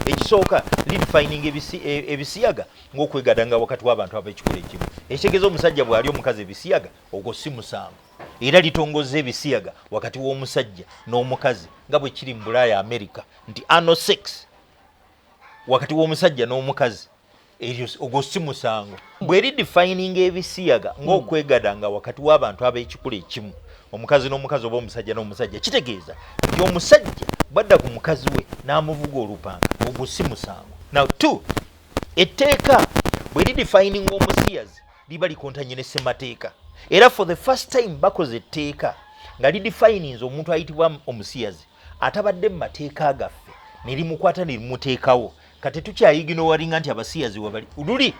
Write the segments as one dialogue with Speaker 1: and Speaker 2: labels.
Speaker 1: Ekisooka, lidefininga ebisiyaga ng'okwegadanga wakati w'abantu ab'ekikula ekimu. Ekitegeeza, omusajja bw'ali omukazi ebisiyaga, ogwo si musango. Era litongoza ebisiyaga wakati w'omusajja n'omukazi, nga bwe kiri mu Bulaaya, America, nti anal sex wakati w'omusajja n'omukazi, eryo ogwo si musango. Bwe lidefininga ebisiyaga ng'okwegadanga wakati w'abantu ab'ekikula ekimu, omukazi n'omukazi oba omusajja n'omusajja, kitegeeza nti omusajja bwadda ku mukazi we n'amuvuga olupanga, ogwo si musango. Now two, etteeka bwe lidefininga omusiyazi, liba likontanye ne ssemateeka. Era for the first time bakoze etteeka nga lidefininze omuntu ayitibwa omusiyazi atabadde mu mateeka gaffe, ne limukwata ne limuteekawo. Kati tukyaignoringa nti abasiyazi webali. Luli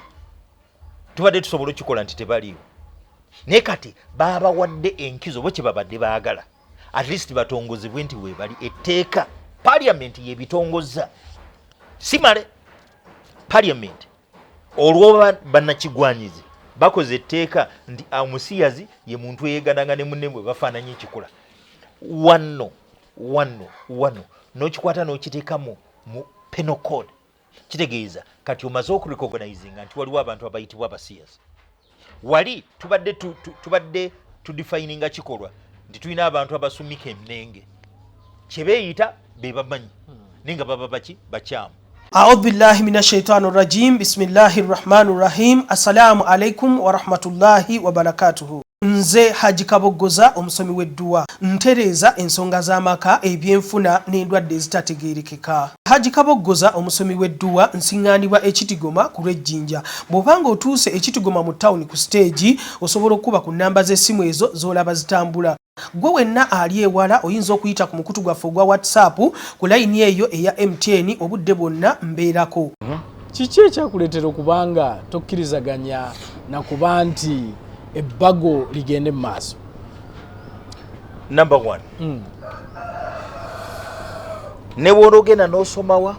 Speaker 1: tubadde tusobola okukikola nti tebaliiwo, naye kati babawadde enkizo bo kye babadde baagala, at least batongozebwe nti webali. Etteeka parliament yebitongoza, simale parliament olwoba bannakigwanyizi bakoze etteeka nti omusiyazi ye muntu eyegananga ne munne bwe bafaananya ekikula. Wano wano wano n'okikwata n'okiteekamu mu penal code, kitegeeza kati omaze okurecognizinga nti waliwo abantu abayitibwa abasiyazi. Wali tubadde tubadde tudefininga kikolwa nti tulina abantu abasumika ennenge, kyebeeyita be bamanyi, naye nga baba baki bakyamu.
Speaker 2: Audhu billahi min ashaitani rajim. Bismillahi rahmani rahim. Assalamu alaikum warahmatullahi wabarakatuhu. Nze Haji Kaboggoza, omusomi w'edduwa, ntereeza ensonga z'amaka, ebyenfuna n'endwadde ezitategeerekeka. Haji Kaboggoza, omusomi w'edduwa, nsiŋŋaanibwa Ekitigoma ku lw'Ejjinja. Bw'obanga otuuse Ekitigoma mu tawuni ku siteegi, osobola okukuba ku nnamba z'essimu ezo z'olaba zitambula. Gwe wenna ali ewala, oyinza okuyita ku mukutu gwaffe ogwa WhatsApp ku layini eyo eya MTN, obudde bwonna mbeerako.
Speaker 3: Kiki ekyakuleetera okubanga tokkirizaganya nakuba nti ebbago ligende mu maaso?
Speaker 1: Number one, ne bw'onoogenda n'osomawa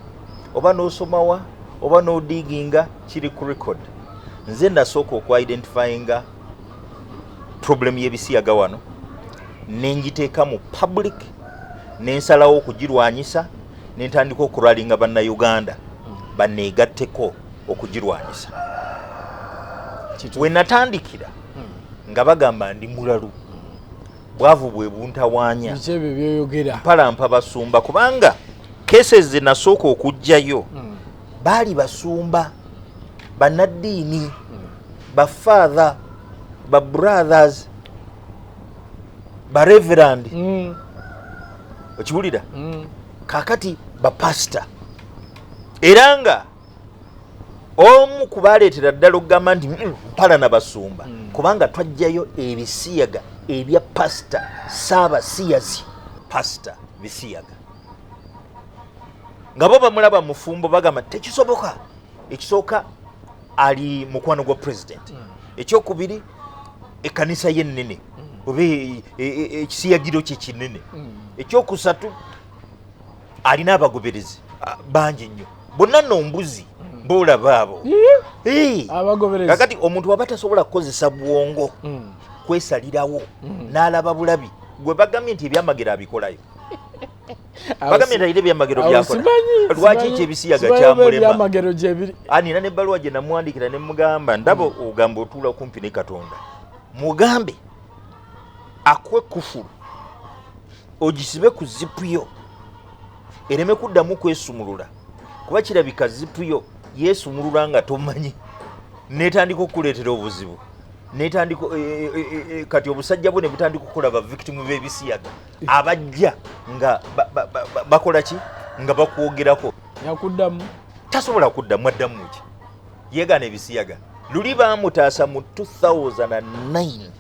Speaker 1: oba n'osomawa oba n'odiginga, kiri ku record. Nze nasooka okuidentifyinga problem y'ebisiyaga wano, nengiteeka mu public, nensalawo okugirwanyisa, nentandika okurallyinga Bannayuganda baneegatteko okugirwanyisa. We natandikira nga bagamba ndi mulalu, bwavu bwe buntawaanya.
Speaker 3: Biki ebyo byoyogera?
Speaker 1: Mpalampa basumba, kubanga cases ze nasooka okuggyayo baali basumba, bannaddiini, bafather, babrothers, bareverand. Okiwulira? Kakati bapasita, era nga omu kubaleetera ddala okugamba nti mpalana basumba, kubanga twajjayo ebisiyaga ebya pasita saabasiyazi, pasita bisiyaga, nga bo bamulaba mufumbo, bagamba tekisoboka. Ekisooka, ali mukwano gwa president. Ekyokubiri, ekkanisa ye ennene, oba ekisiyagiro kye kinene. Ekyokusatu, alina abagoberezi bangi nnyo, bonna nno mbuzi boolaba abo. Hey!
Speaker 3: Abagoberezi.
Speaker 1: Kakati omuntu aba tasobola kukozesa bwongo kwesalirawo n'alaba bulabi. Gwe bagambye nti ebyamagero abikolayo, bagambye nti alina ebyamagero
Speaker 3: Awo
Speaker 1: byakola.
Speaker 3: simanyi,
Speaker 1: Lwaki
Speaker 3: simanyi,
Speaker 1: ekyebisiyaga
Speaker 3: simanyi oba
Speaker 1: kyamulema?
Speaker 3: ebyamagero gyebiri.
Speaker 1: Anina nebbaluwa gye namuwandikira ne mugamba, ndaba ogamba otuula kumpi ne Katonda, mugambe akuwe kufulu ogisibe ku zipu yo ereme kuddamu kwesumulula, kuba kirabika zipu yo yeesumulula nga tomanyi, netandika okukuleetera obuzibu, netandika kati obusajja bwo ne butandika okukola ba victim b'ebisiyaga abajja nga bakola ki, nga bakwogerako.
Speaker 3: Yakuddamu?
Speaker 1: Tasobola kuddamu. Addamu ki? Yegaana ebisiyaga. Luli baamutaasa mu 2009,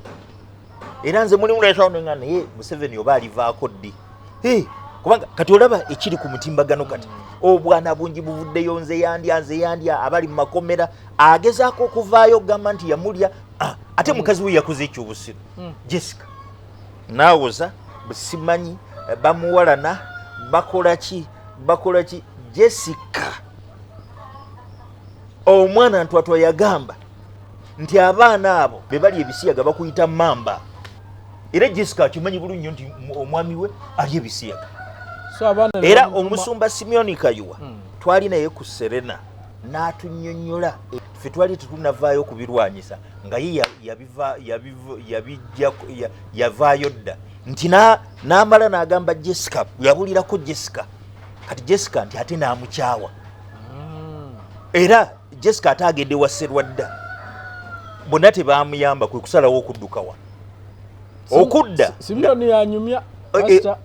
Speaker 1: era nze mulimu nga naye Museveni oba alivaako ddi? Hey, kubanga kati olaba ekiri ku mutimbagano, kati obwana bungi buvuddeyo, nze yandya, nze yandya, abali mu makomera agezaako okuvaayo okugamba nti yamulya. Ah, ate mukazi we yakoze ekyobusiru. Jessica naawoza simanyi bamuwalana, bakola ki, bakola ki. Jessica omwana Ntwatwa yagamba nti abaana abo be bali ebisiyaga bakuyita mamba, era Jessica akimanyi bulungi nnyo nti omwami we ali ebisiyaga.
Speaker 3: So abaana ne
Speaker 1: Era
Speaker 3: bamuvuma.
Speaker 1: omusumba Simeoni Kayiwa Twali naye ku Serena n'atunyonnyola. Ffe twali tetunavaayo kubirwanyisa, nga ye yavaayo dda, nti n'amala n'agamba Jessica, yabulirako Jessica. Kati Jessica nti ate n'amukyawa, era Jessica ate agende wa Serwadda. Bonna tebamuyamba, kwe kusalawo okuddukawa okudda.
Speaker 3: Simyoni yanyumya.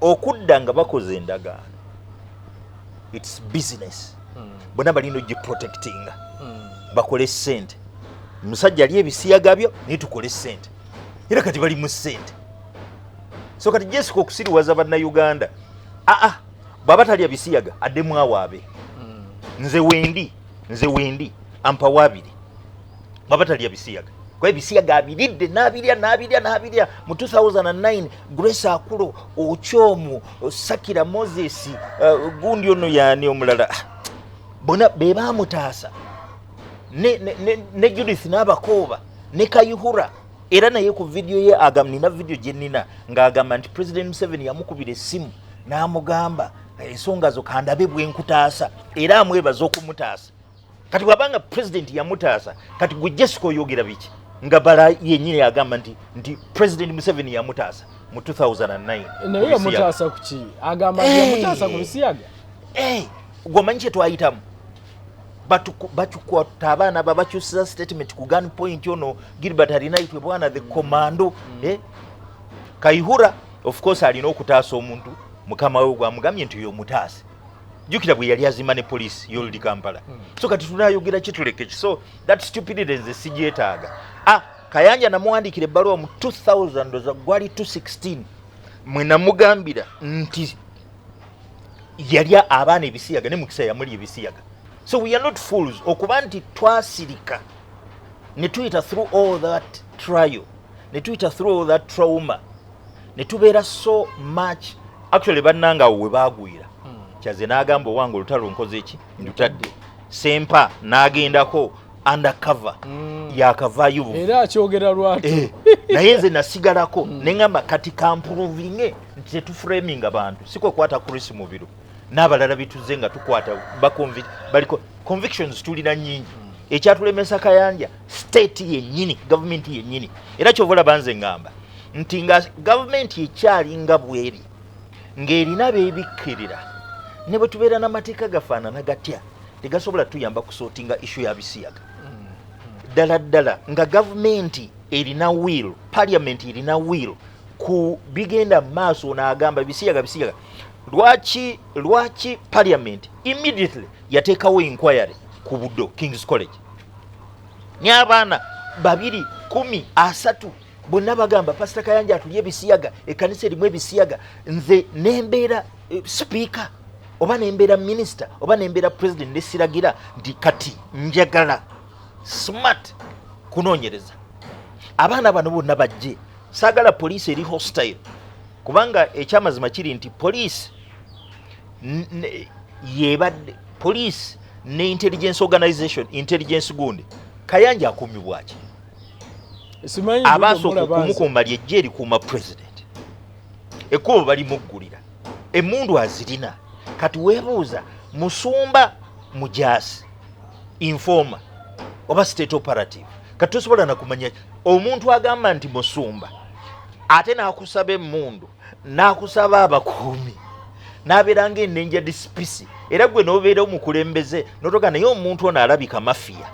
Speaker 1: Okudda nga bakoze endagaano, it's business. Bonna balina ogiprotectinga, bakole sente. Musajja ali ebisiyaga byo, naye tukole sente. Era kati bali mu sente. So kati Jessica okusiriwaza Bannayuganda, aa, bw'aba talya bisiyaga, addemu awaabe. Nze wendi, nze wendi ampawaabiri. Bw'aba talya bisiyaga, kuba ebisiyaga abiridde, n'abirya, n'abirya, n'abirya mu 2009. Grace Akulo, Okyomu, Sakira Moses, gundi ono yaani omulala, bonna be baamutaasa, ne Judith n'Abakooba ne Kayihura. Era naye ku vidiyo ye agamba, nina vidiyo gye nnina ng'agamba nti President Museveni yamukubira essimu n'amugamba, "Ensonga zo kandabe bwe nkutaasa." Era amwebaza okumutaasa. Kati bw'abanga President yamutaasa, kati gwe Jessica oyogera biki, nga bala yennyini agamba nti President Museveni yamutaasa mu 2009?
Speaker 3: Naye yamutaasa ku ki? Agamba nti yamutaasa ku bisiyaga.
Speaker 1: Gwomanyi kye twayitamu? Bakikwata abaana babakyusiza statement ku gun point. Ono Gilbert Alinaitwe bwana the commando. Kayihura of course alina okutaasa omuntu mukama we gwamugambye nti oyo omutaase. Jjukira bwe yali azimba ne poliisi y'Old Kampala. So kati tunayogera kituleke ki? So that stupidity nze sigyetaaga. Ah, Kayanja namuwandiikira ebbaluwa mu 2000, gwali 216, mwe namugambira nti yalya abaana ebisiyaga ne Mukisa yamuli ebisiyaga. So we are not fools okuba nti twasirika ne tuyita through all that trial, ne tuyita through all that trauma, ne tubeera so much. Actually, bannanga awo we baagwira, Kyaze n'agamba, "Owange olutalo nkoze ki? Ndutadde." Sempa n'agendako undercover, yakavaayo buvu.
Speaker 3: Era akyogera lwatu.
Speaker 1: Naye nze nasigalako neŋŋamba, kati kamprovinge nti tetuframinga bantu. Si kwekwata Chris Mubiru n'abalala bituze nga tukwata baliko convictions tulina nnyingi. Ekyatulemesa Kayanja, state yennyini, gavumenti yennyini. Era kyova olaba nze ŋŋamba nti nga gavumenti ekyali nga bweri, ng'erina beebikkirira, ne bwe tubeera n'amateeka gafaanana gatya, tegasobola tuyamba kusortinga issue ya bisiyaga. Ddala ddala nga gavumenti erina will, parliament erina will ku bigenda mu maaso. Ono agamba bisiyaga, bisiyaga. Lwaki parliament immediately yateekawo inquiry ku Buddo Kings College, nye abaana babiri kumi asatu bonna bagamba Pasita Kayanja atulye ebisiyaga, ekkanisa erimu ebisiyaga? Nze nembeera speaker oba nembeera minisita oba nembeera president, nesiragira nti kati njagala smart kunoonyereza, abaana bano bonna bajje. Saagala poliisi eri hostile, kubanga ekyamazima kiri nti poliisi yebadde poliisi ne intelligence organization, intelligence gundi. Kayanja akuumibwaki?
Speaker 3: Simanyi.
Speaker 1: Abasooka okumukuuma lyejja erikuuma president, ekkubo balimuggulira, emundu azirina. Kati weebuuza, musumba mujasi, informer oba state operative? Kati tosobola nakumanya. Omuntu agamba nti musumba, ate n'akusaba emmundu, n'akusaba abakuumi, n'abeera nga endangered species, era gwe n'obeera omukulembeze notoga, naye omuntu ono alabika mafia.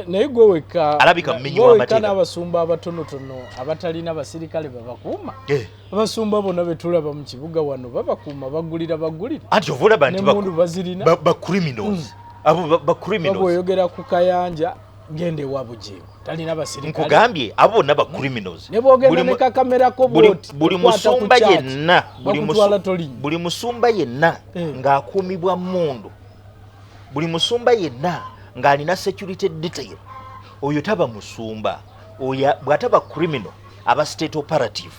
Speaker 3: Naye gwe wekka
Speaker 1: Alabika mumenyi
Speaker 3: gwe wekka
Speaker 1: w'amateeka.
Speaker 3: N'abasumba abatonotono abatalina basirikale babakuuma. Abasumba bonna betulaba mu kibuga wano babakuuma, bagulira bagulira.
Speaker 1: Anti ova olaba nti
Speaker 3: N'emmundu bazirina.
Speaker 1: Ba criminals abo, ba criminals.
Speaker 3: Bw'oyogera ku Kayanja, genda ewa Bugingo, talina basirikale.
Speaker 1: Nkugambye, abo bonna ba criminals.
Speaker 3: Ne bwogenda
Speaker 1: Buli
Speaker 3: ne kakamerako
Speaker 1: buli,
Speaker 3: bwoti
Speaker 1: buli
Speaker 3: okwata ku
Speaker 1: musumba
Speaker 3: chat,
Speaker 1: yenna,
Speaker 3: bakutwala tolinnya.
Speaker 1: Buli musumba yenna ng'akuumibwa mundu, buli musumba yenna ng'alina security detail, oyo taba musumba. Oyo bw'ataba criminal, aba state operative,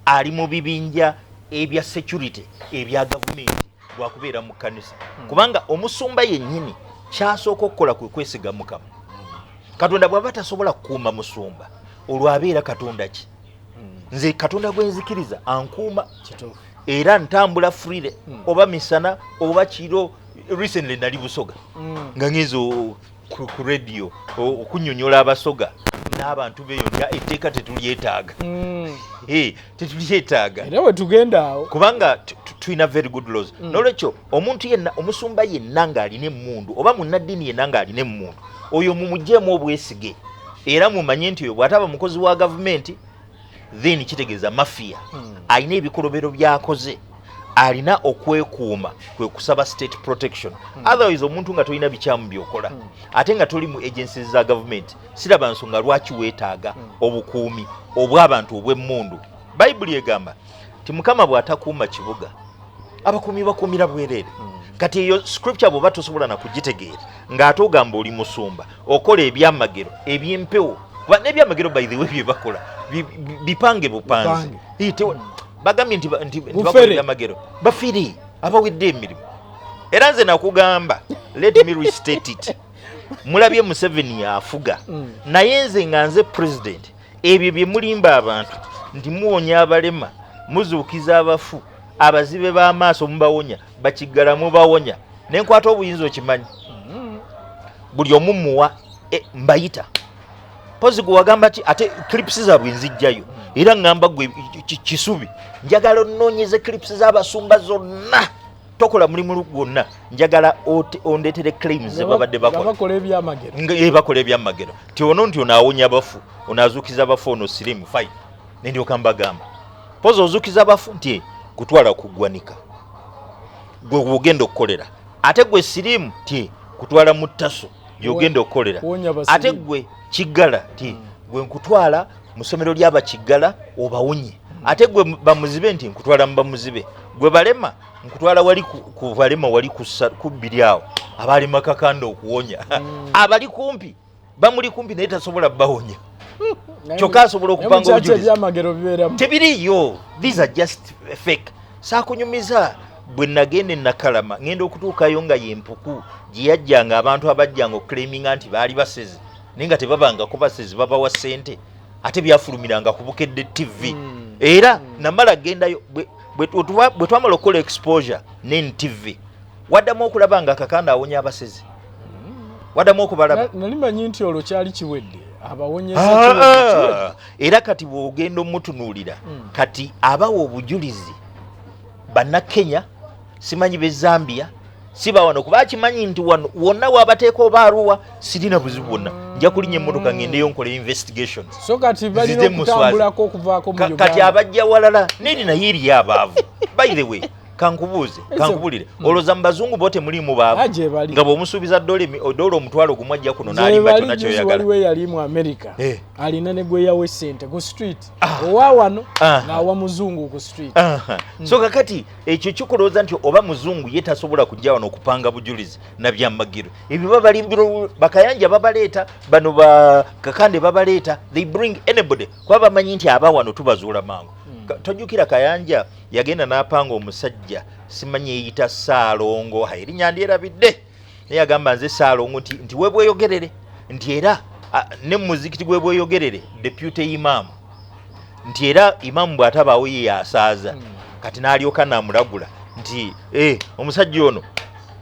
Speaker 1: ali mu bibinja ebya security ebya gavumenti bwakubeera mu kkanisa. Kubanga omusumba yennyini kyasooka okukola kwe kwesiga Mukama Katonda. Bw'aba tasobola kukuuma musumba, olwo abeera Katonda ki? Nze Katonda gwe nzikiriza ankuuma.
Speaker 3: Kituufu.
Speaker 1: Era ntambula freely, oba misana oba kiro. Recently nali Busoga nga ngenze ku radio okunyonyola Abasoga n'abantu beeyo nga etteeka tetulyetaaga. Tetulyetaaga.
Speaker 3: Era we tugenda awo.
Speaker 1: Kubanga tulina very good laws. Nolwekyo omuntu yenna, omusumba yenna ng'alina emmundu oba munnaddiini yenna ng'alina emmundu, oyo mumugjeemu obwesige, era mumanye nti oyo bw'ataba mukozi wa gavumenti, then kitegeeza mafia. Alina ebikolobero by'akoze, alina okwekuuma, kwe kusaba state protection. Otherwise omuntu nga tolina bikyamu byokola, ate nga toli mu agencies za gavumenti, siraba nsonga lwaki weetaaga obukuumi obw'abantu obw'emmundu. Bayibuli egamba nti Mukama bw'atakuuma kibuga, abakuumi bakuumira bwereere. Kati eyo scripture bw'oba tosobola nakugitegeera, ng'ate ogamba oli musumba okola ebyamagero ebyempewo, kuba n'ebyamagero, by the way, bye bakola bipange bupanzi.
Speaker 3: Bipange.
Speaker 1: Bagambye nti
Speaker 3: Bufere.
Speaker 1: bakola ebyamagero, bafiri abawedde emirimu. Era nze nakugamba, let me restate it, mulabye Museveni yafuga, naye nze nga nze president, ebyo bye mulimba abantu nti muwonya abalema, muzuukiza abafu, abazibe b'amaaso mubawonya, bakiggala mubawonya, nenkwata obuyinza, okimanyi buli omu muwa mbayita pozi gwe wagamba ki, ate clips zaabwe nzijjayo. Era ŋŋamba gwe Kisubi, njagala onoonyeze clips z'abasumba zonna, tokola mulimu gwonna, njagala ondeetere claims ze babadde
Speaker 3: Nga
Speaker 1: bakola.
Speaker 3: Bakola ebyamagero.
Speaker 1: Nga bakola ebyamagero ti ono nti ono awonya abafu, ono azuukiza abafu, ono sirimu, fine, nendyoka mbagamba pozi ozuukiza abafu nti kutwala kuggwanika gwe gwogenda okukolera, ate gwe sirimu ti kutwala mu ttaso gyogenda okukolera,
Speaker 3: Kuwonya basirimu.
Speaker 1: Ate gwe kiggala ti gwe nkutwala mu ssomero ly'abakiggala obawonye, ate gwe bamuzibe nti nkutwala mu bamuzibe, gwe balema nkutwala wali ku balema wali ku bbiri awo abalema Kakanda okuwonya abali kumpi, bamuli kumpi naye tasobola bawonya. Kyokka asobola
Speaker 3: Naye
Speaker 1: okupanga
Speaker 3: mu kyaki
Speaker 1: obujulizi.
Speaker 3: Ebyamagero bibeeramu.
Speaker 1: Tebiriiyo, these are just fake. Saakunyumiza bwe nagenda e Nakalama, ngenda okutuukayo nga yempuku gye yajjanga abantu abajjanga okuclaiminga nti baali basezi, naye nga tebabangako basezi, babawa ssente, ate byafulumiranga ku Bukedde TV. Era namala gendayo bwe twamala okukola exposure ne NTV, waddamu okulaba nga Kakanda awonya abasezi? Waddamu okubalaba?
Speaker 3: Nali manyi nti olwo kyali kiwedde, abawonyeza
Speaker 1: Ah,
Speaker 3: kiwedde, kiwedde.
Speaker 1: ah. Era kati bw'ogenda omutunuulira, kati abawa obujulizi Bannakenya, simanyi be Zambia, si bawano, kuba akimanyi nti wano wonna wabateeka oba Aruwa, sirina buzibu bwonna, nja kulinnya emmotoka ngendeyo nkole investigation.
Speaker 3: So kati balina
Speaker 1: Nzize muswaze.
Speaker 3: okutambulako okuvaako mu
Speaker 1: Kati
Speaker 3: Uganda.
Speaker 1: abajja walala neri naye eriyo abaavu. By the way, kankubuuze, kankubulire, olowooza mu bazungu bo temulimu baavu?
Speaker 3: Ah, gye bali.
Speaker 1: Nga bw'omusuubiza dola 10,000 ajja kuno n'alimba
Speaker 3: Gyebali,
Speaker 1: kyonna
Speaker 3: juzi
Speaker 1: kyoyagala.
Speaker 3: waliwo eyali mu America, alina ne gwe yawa essente ku street, owa wano ng'awa muzungu ku street.
Speaker 1: Aha. So kakati ekyo kikulowooza nti oba muzungu ye tasobola kujja wano okupanga bujulizi na byamagero ebyo. Babalimbiro bakayanja babaleeta, bano ba Kakande babaleeta, they bring anybody kuba bamanyi nti aba wano tubazuula mangu. Tojjukira Kayanja yagenda n'apanga omusajja, simanyi yeyita Saalongo, ha, erinnya ndyerabidde, naye yagamba nze Saalongo nti webweyogerere, nti era ne mu muzikiti gwebweyogerere deputy imam, nti era imamu bw'atabaawo ye yasaaza. Kati n'alyoka namulagula nti omusajja ono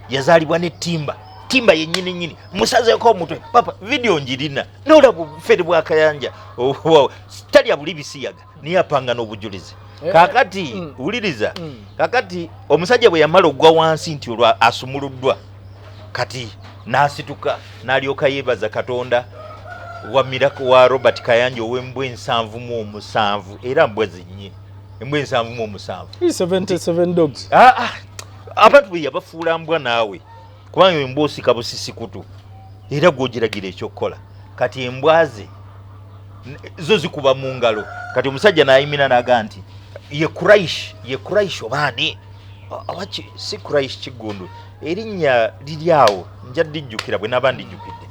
Speaker 1: yazaalibwa n'ettimba, timba yennyini nnyini, musazeeko omutwe. Papa, vidiyo njirina, nolaba obufere bwa Kayanja. Oh, talya buli bisiyaga, naye apanga n'obujulizi. Kakati wuliriza, kakati omusajja bwe yamala okugwa wansi nti olwo asumuluddwa, kati n'asituka n'alyoka yeebaza Katonda wa miracle wa Robert Kayanja ow'embwa 77, era mbwa zennyini, embwa 77.
Speaker 3: 77 dogs.
Speaker 1: Ah, ah, abantu bwe yabafuula mbwa naawe, kubanga embwa osika busisi kutu era gwogiragira ekyokukola. Kati embwa ze zo zikuba mu ngalo. Kati omusajja n'ayimira n'agaa nti ye Kuraish, ye Kuraish obaani oba si Kuraish Kiggundu, erinnya liri awo, nja dijjukira bwe naba ndijjukidde,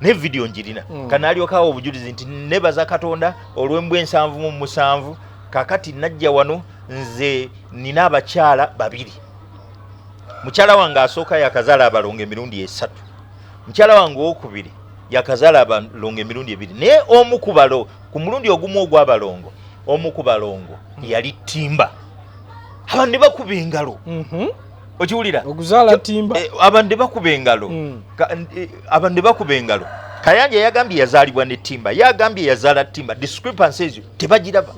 Speaker 1: naye vidiyo njirina. Kanaalyokawo obujulizi nti nebaza Katonda olw'embwa 77. Kakati najja wano, nze nina abakyala babiri, mukyala wange asooka yakazaala abalongo emirundi 3, mukyala wange owokubiri yakazaala abalongo emirundi 2, naye omu ku balo ku mulundi ogumu ogw'abalongo, omu ku balongo yali ttimba, abantu ne bakuba engalo. Okiwulira?
Speaker 3: Okuzaala timba.
Speaker 1: Abantu ne bakuba engalo. Abantu ne bakuba engalo. Kayanja yagambye yazaalibwa ne timba, yagambye yazaala timba. Discrepancy ezo tebagiraba.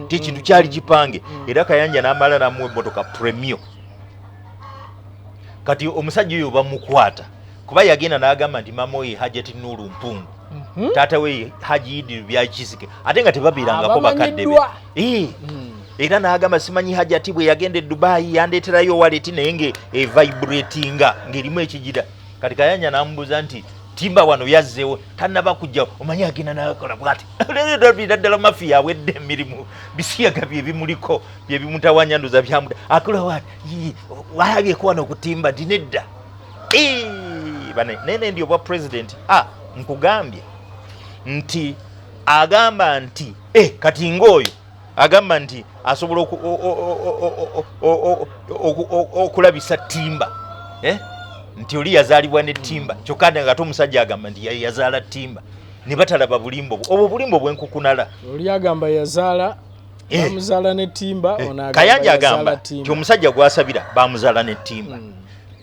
Speaker 1: Ti ekintu kyali kipange. Era Kayanja n'amala n'amuwa emmotoka Premio. Kati omusajja oyo bamukwata kuba yagenda n'agamba nti maama we Hajati Nuru Mpungu, taata we Haji Idi Byakisike, ate nga tebabeerangako bakadde be.
Speaker 3: Abamanyiddwa.
Speaker 1: Era n'agamba simanyi Hajati bwe yagenda e Dubai yandeeterayo wallet naye nga evibratinga ng'erimu ekigira. Kati Kayanja n'amubuuza nti timba wano yazzeewo tannaba kujja, omanyi agenda n'akola bw'ati. Leero ddala mafia awedde emirimu, bisiyaga bye bimuliko bye bimutawanya, ndoza byamuta akola bw'ati. Yii, walabyeko wano okutimba nti nedda. Bane, naye ndi obwa president. Nkugambye nti agamba nti kati ng'oyo agamba nti asobola okulabisa timba, Nti oli yazaalibwa ne timba, kyokka nga ate omusajja agamba nti yazaala timba, ne batalaba bulimbo bwo. Obwo bulimbo bwenkukunala.
Speaker 3: Oli agamba yazaala, bamuzaala ne timba, ono agamba
Speaker 1: Kayanja
Speaker 3: yazaala
Speaker 1: agamba
Speaker 3: timba.
Speaker 1: nti omusajja gw'asabira bamuzaala ne timba.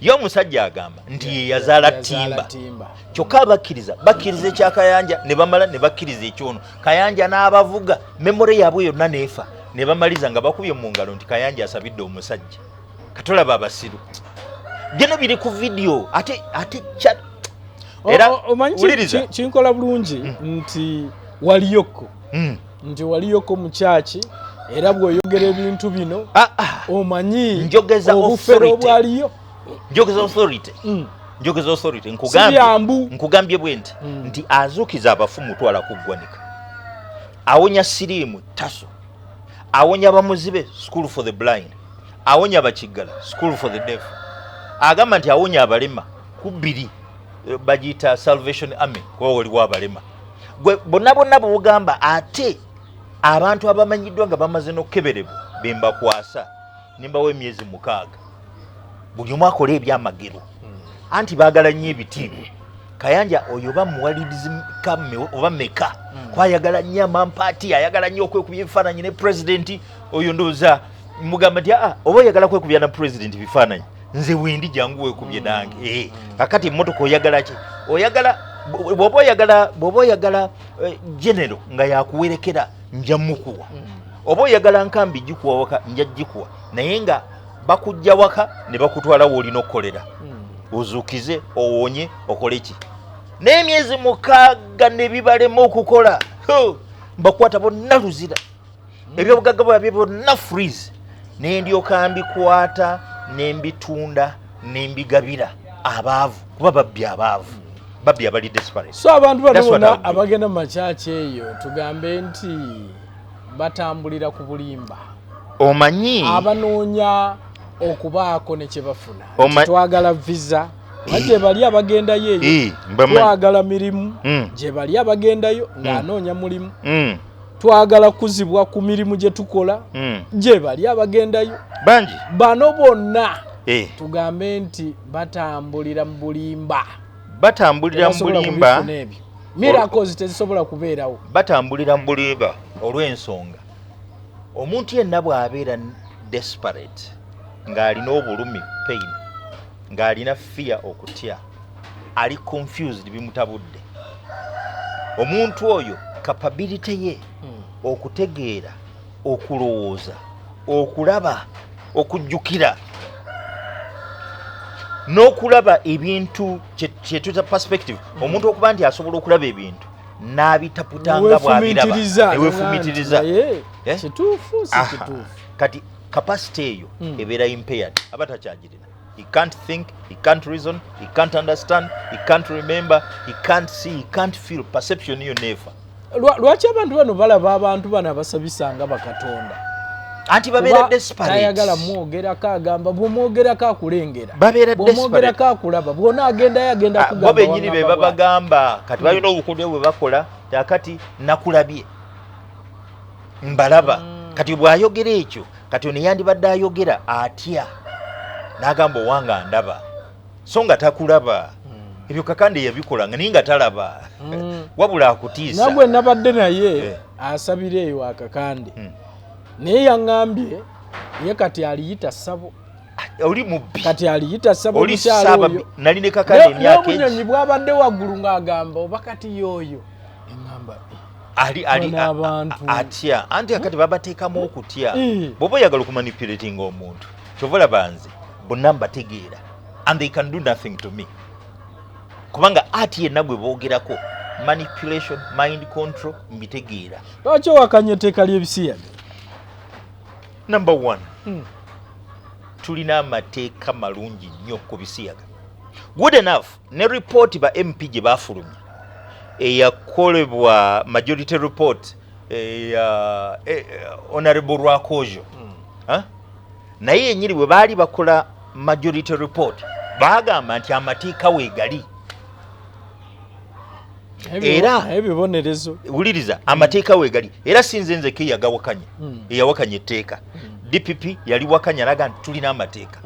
Speaker 1: Ye omusajja agamba nti ye yazaala
Speaker 3: Yazaala
Speaker 1: timba.
Speaker 3: timba.
Speaker 1: Kyokka abakkiriza bakkiriza ekya Kayanja ne bamala ne bakkiriza ekyono. Kayanja n'abavuga memory yaabwe yonna n'efa, ne bamaliza nga bakubye mu ngalo nti Kayanja asabidde omusajja. Katolaba abasiru. Byonna biri ku video ate kya era
Speaker 3: Omanyi
Speaker 1: wuliriza.
Speaker 3: Kinkola bulungi nti waliyoko. Nti waliyoko mu kyaki, era bw'oyogera ebintu bino, omanyi
Speaker 1: Njogeza
Speaker 3: obufere
Speaker 1: authority.
Speaker 3: obwaliyo.
Speaker 1: Njogeza authority. Njogeza authority. Nkugambye,
Speaker 3: Si byambu.
Speaker 1: nkugambye bwe nti, nti azuukiza abafu mutwala ku ggwanika, awonya siriimu taso, awonya bamuzibe School for the Blind, awonya bakiggala School for the Deaf, agamba nti awonya abalema ku bbiri, bagiyita Salvation Army, kuba waliwo abalema. Gwe bonna bonna bwogamba, ate abantu abamanyiddwa nga bamaze n'okukeberebwa be mbakwasa ne mbawa emyezi 6, buli omu akola ebyamagero. Anti baagala nnyo ebitiibwa. Kayanja oyo oba muwaliriza oba meka, kwayagala nnyo amampaati, ayagala nnyo okwekubya ebifaananyi ne pulezidenti. Oyo ndowooza mugamba nti aa, oba oyagala kwekubya na pulezidenti bifaananyi, nze wendi, jangu weekubye nange. Kakati emmotoka oyagala ki? Oyagala bw'oba oyagala general nga yakuwerekera, nja mukuwa. Oba oyagala nkambi gikuwa waka, nja gikuwa, naye nga bakujja waka ne bakutwala w'olina okukolera, ozuukize, owonye, okole ki. N'emyezi 6 ne bibalema okukola. Ho! Mbakwata bonna luzira, ebyobugagga bwabye byonna freeze, nendyoka mbikwata nembitunda nembigabira abaavu, kuba babbi abaavu, babbi abali desperate.
Speaker 3: So abantu bano
Speaker 1: That's what I
Speaker 3: bonna
Speaker 1: would do.
Speaker 3: abagenda mu makyaki eyo, tugambe nti batambulira ku bulimba,
Speaker 1: Omanyi,
Speaker 3: abanoonya okubaako ne kye bafuna. Twagala visa, oba gye bali abagendayo eyo,
Speaker 1: Mbamanyi.
Speaker 3: twagala mirimu, gye bali abagendayo ng'anoonya mulimu, twagala kuzibwa ku mirimu gye tukola, gye bali abagendayo.
Speaker 1: Bangi.
Speaker 3: Bano bonna tugambe nti batambulira mu bulimba.
Speaker 1: Batambulira mu
Speaker 3: Tebasobola
Speaker 1: bulimba.
Speaker 3: kubifuna ebyo, miracles tezisobola kubeerawo.
Speaker 1: Batambulira mu bulimba olw'ensonga omuntu yenna bw'abeera desperate, ng'alina obulumi, pain, ng'alina fear, okutya, ali confused, bimutabudde, omuntu oyo capability ye okutegeera, okulowooza, okulaba, okujjukira n'okulaba ebintu kyetuta perspective, omuntu okuba nti asobola okulaba ebintu n'abitaputa nga bw'abiraba,
Speaker 3: Neweefumiitiriza,
Speaker 1: neweefumiitiriza.
Speaker 3: naye
Speaker 1: Eh?
Speaker 3: kituufu si
Speaker 1: Aha.
Speaker 3: kituufu?
Speaker 1: Kati capacity eyo ebeera impaired, aba takyagirina. He can't think, he can't reason, he can't understand, he can't remember, he can't see, he can't feel. Perception yo neefa.
Speaker 3: Lwaki abantu bano balaba abantu bano abasabisa nga bakatonda?
Speaker 1: Anti babeera
Speaker 3: Kuba
Speaker 1: desperate.
Speaker 3: tayagala mwogerako, agamba bwomwogerako akulengera,
Speaker 1: Babeera
Speaker 3: bwomwogerako akulaba, bwona agendayo agenda
Speaker 1: Ah,
Speaker 3: kugamba
Speaker 1: bo bennyini be
Speaker 3: wangamba bw'ati.
Speaker 1: babagamba. Kati balina obukodyo bwe bakola. Kakati nakulabye, mbalaba. Kati bw'ayogera ekyo, kati ono yandibadde ayogera atya n'agamba owanga ndaba, so nga takulaba. Ebyo Kakande yabikolanga naye nga talaba, wabula akutiisa.
Speaker 3: Nagwe nabadde naye asabira eyo akakande, naye yaŋŋambye ye kati aliyita ssabo.
Speaker 1: Oli mubbi.
Speaker 3: Kati aliyita ssaba
Speaker 1: Oli
Speaker 3: omukyala
Speaker 1: saaba
Speaker 3: oyo.
Speaker 1: Nali ne kakande emyaka egi.
Speaker 3: N'obunyonyi bwabadde waggulu ng'agamba oba kati y'oyo. Eŋŋamba,
Speaker 1: Ali
Speaker 3: Bano abantu.
Speaker 1: Atya anti akati babateekamu okutya. Bw'oba oyagala okumanipulatinga omuntu, kyova olaba nze bonna mbategeera and they can do nothing to me, kubanga ati yenna gwe boogerako manipulation, mind control, mbitegeera.
Speaker 3: Lwaki owakanya etteeka ly'ebisiyaga?
Speaker 1: Number one, tulina amateeka malungi nnyo ku bisiyaga, good enough. Ne report ba MP gye bafulumya eyakolebwa, majority report eya Honorable Rwakojo. Ha? Naye yenyini bwe baali bakola majority report bagamba nti amateeka weegali.
Speaker 3: Ebibonerezo.
Speaker 1: Wuliriza, amateeka weegali era sinze nzeka eyagawakanya. Eyawakanya etteeka, DPP yali wakanya naga nti tulina amateeka.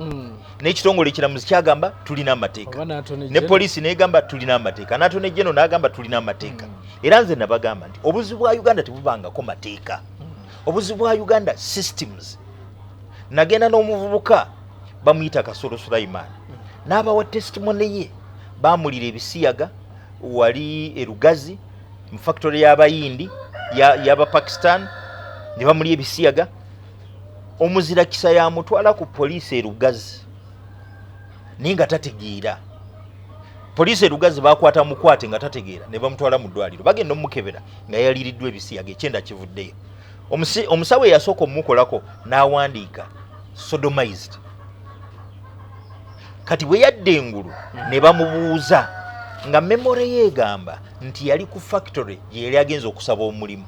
Speaker 1: N'ekitongole ekiramuzi kyagamba tulina amateeka.
Speaker 3: Oba n'Attorney
Speaker 1: Ne
Speaker 3: General.
Speaker 1: Poliisi negamba tulina amateeka, n'Attorney General n'agamba tulina amateeka. Era nze nabagamba nti obuzibu bwa Uganda tebubangako mateeka, obuzibu bwa Uganda systems. Nagenda n'omuvubuka bamuyita Kasolo Sulaiman, n'abawa testimony ye. Bamulira ebisiyaga wali erugazi mu factory y'abayindi, y'abapakistan, ne bamulya ebisiyaga. Omuzirakisa yamutwala ku poliisi erugazi naye nga tategeera. Poliisi erugazi bakwata mukwate nga tategeera, ne bamutwala mu ddwaliro. Bagenda omukebera nga yaliriddwa ebisiyaga, ekyenda kivuddeyo. Omusawo eyasooka omumukolako n'awandiika sodomized. Kati bwe yadda engulu ne bamubuuza, nga memory ye egamba nti yali ku factory gye yali agenza okusaba omulimu.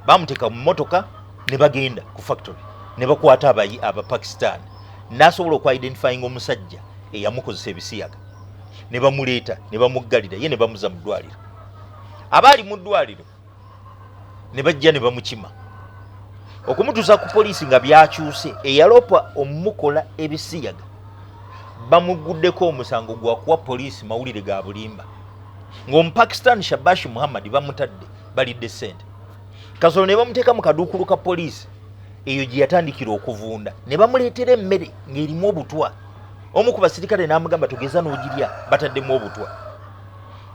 Speaker 1: Bamuteeka mu motoka ne bagenda ku factory ne bakwata Abapakistan, n'asobola okuidentifyinga omusajja eyamukozesa ebisiyaga, ne bamuleeta ne bamuggalira ye ne bamuza mu ddwaliro. Abaali mu ddwaliro ne bajja ne bamukima okumutuusa ku poliisi nga byakyuse. Eyalopa omumukola ebisiyaga bamuguddeko omusango gwa kuwa poliisi mawulire ga bulimba, ng'Omupakistan Shabash Muhammad bamutadde, balidde ssente. Kasolo ne bamuteeka mu kaduukulu ka poliisi eyo gye yatandikira okuvunda, ne bamuleetera emmere ng'erimu obutwa. Omu ku basirikale n'amugamba, "Togeza n'ogirya, bataddemu obutwa."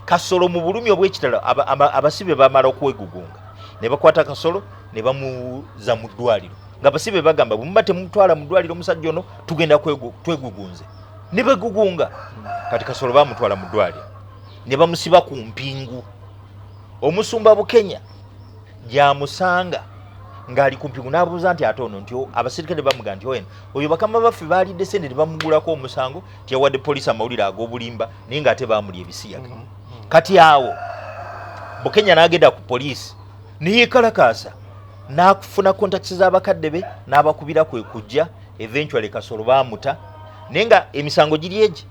Speaker 1: Kasolo mu bulumi obw'ekitalo, abasibe bamala okwegugunga ne bakwata Kasolo ne bamuza mu ddwaliro, nga abasibe bagamba, "Bwe muba temutwala mu ddwaliro omusajja ono, tugenda twegugunze." Ne begugunga. Kati Kasolo bamutwala mu ddwaliro ne bamusiba ku mpingu. Omusumba Bukenya gyamusanga ng'ali ku mpingu n'abuuza nti, "Ate ono?" Nti abasirikale bamuga nti, "Oeno oyo bakama baffe baalidde sente ne bamugulako omusango tiyawadde poliisi amawulire ag'obulimba, naye ng'ate baamulya ebisiyaga." Kati awo Bukenya n'agenda ku poliisi neyekalakaasa, n'afuna contacts z'abakadde be n'abakubira kwe kujja. Eventually Kasolo baamuta, naye nga emisango giri egi,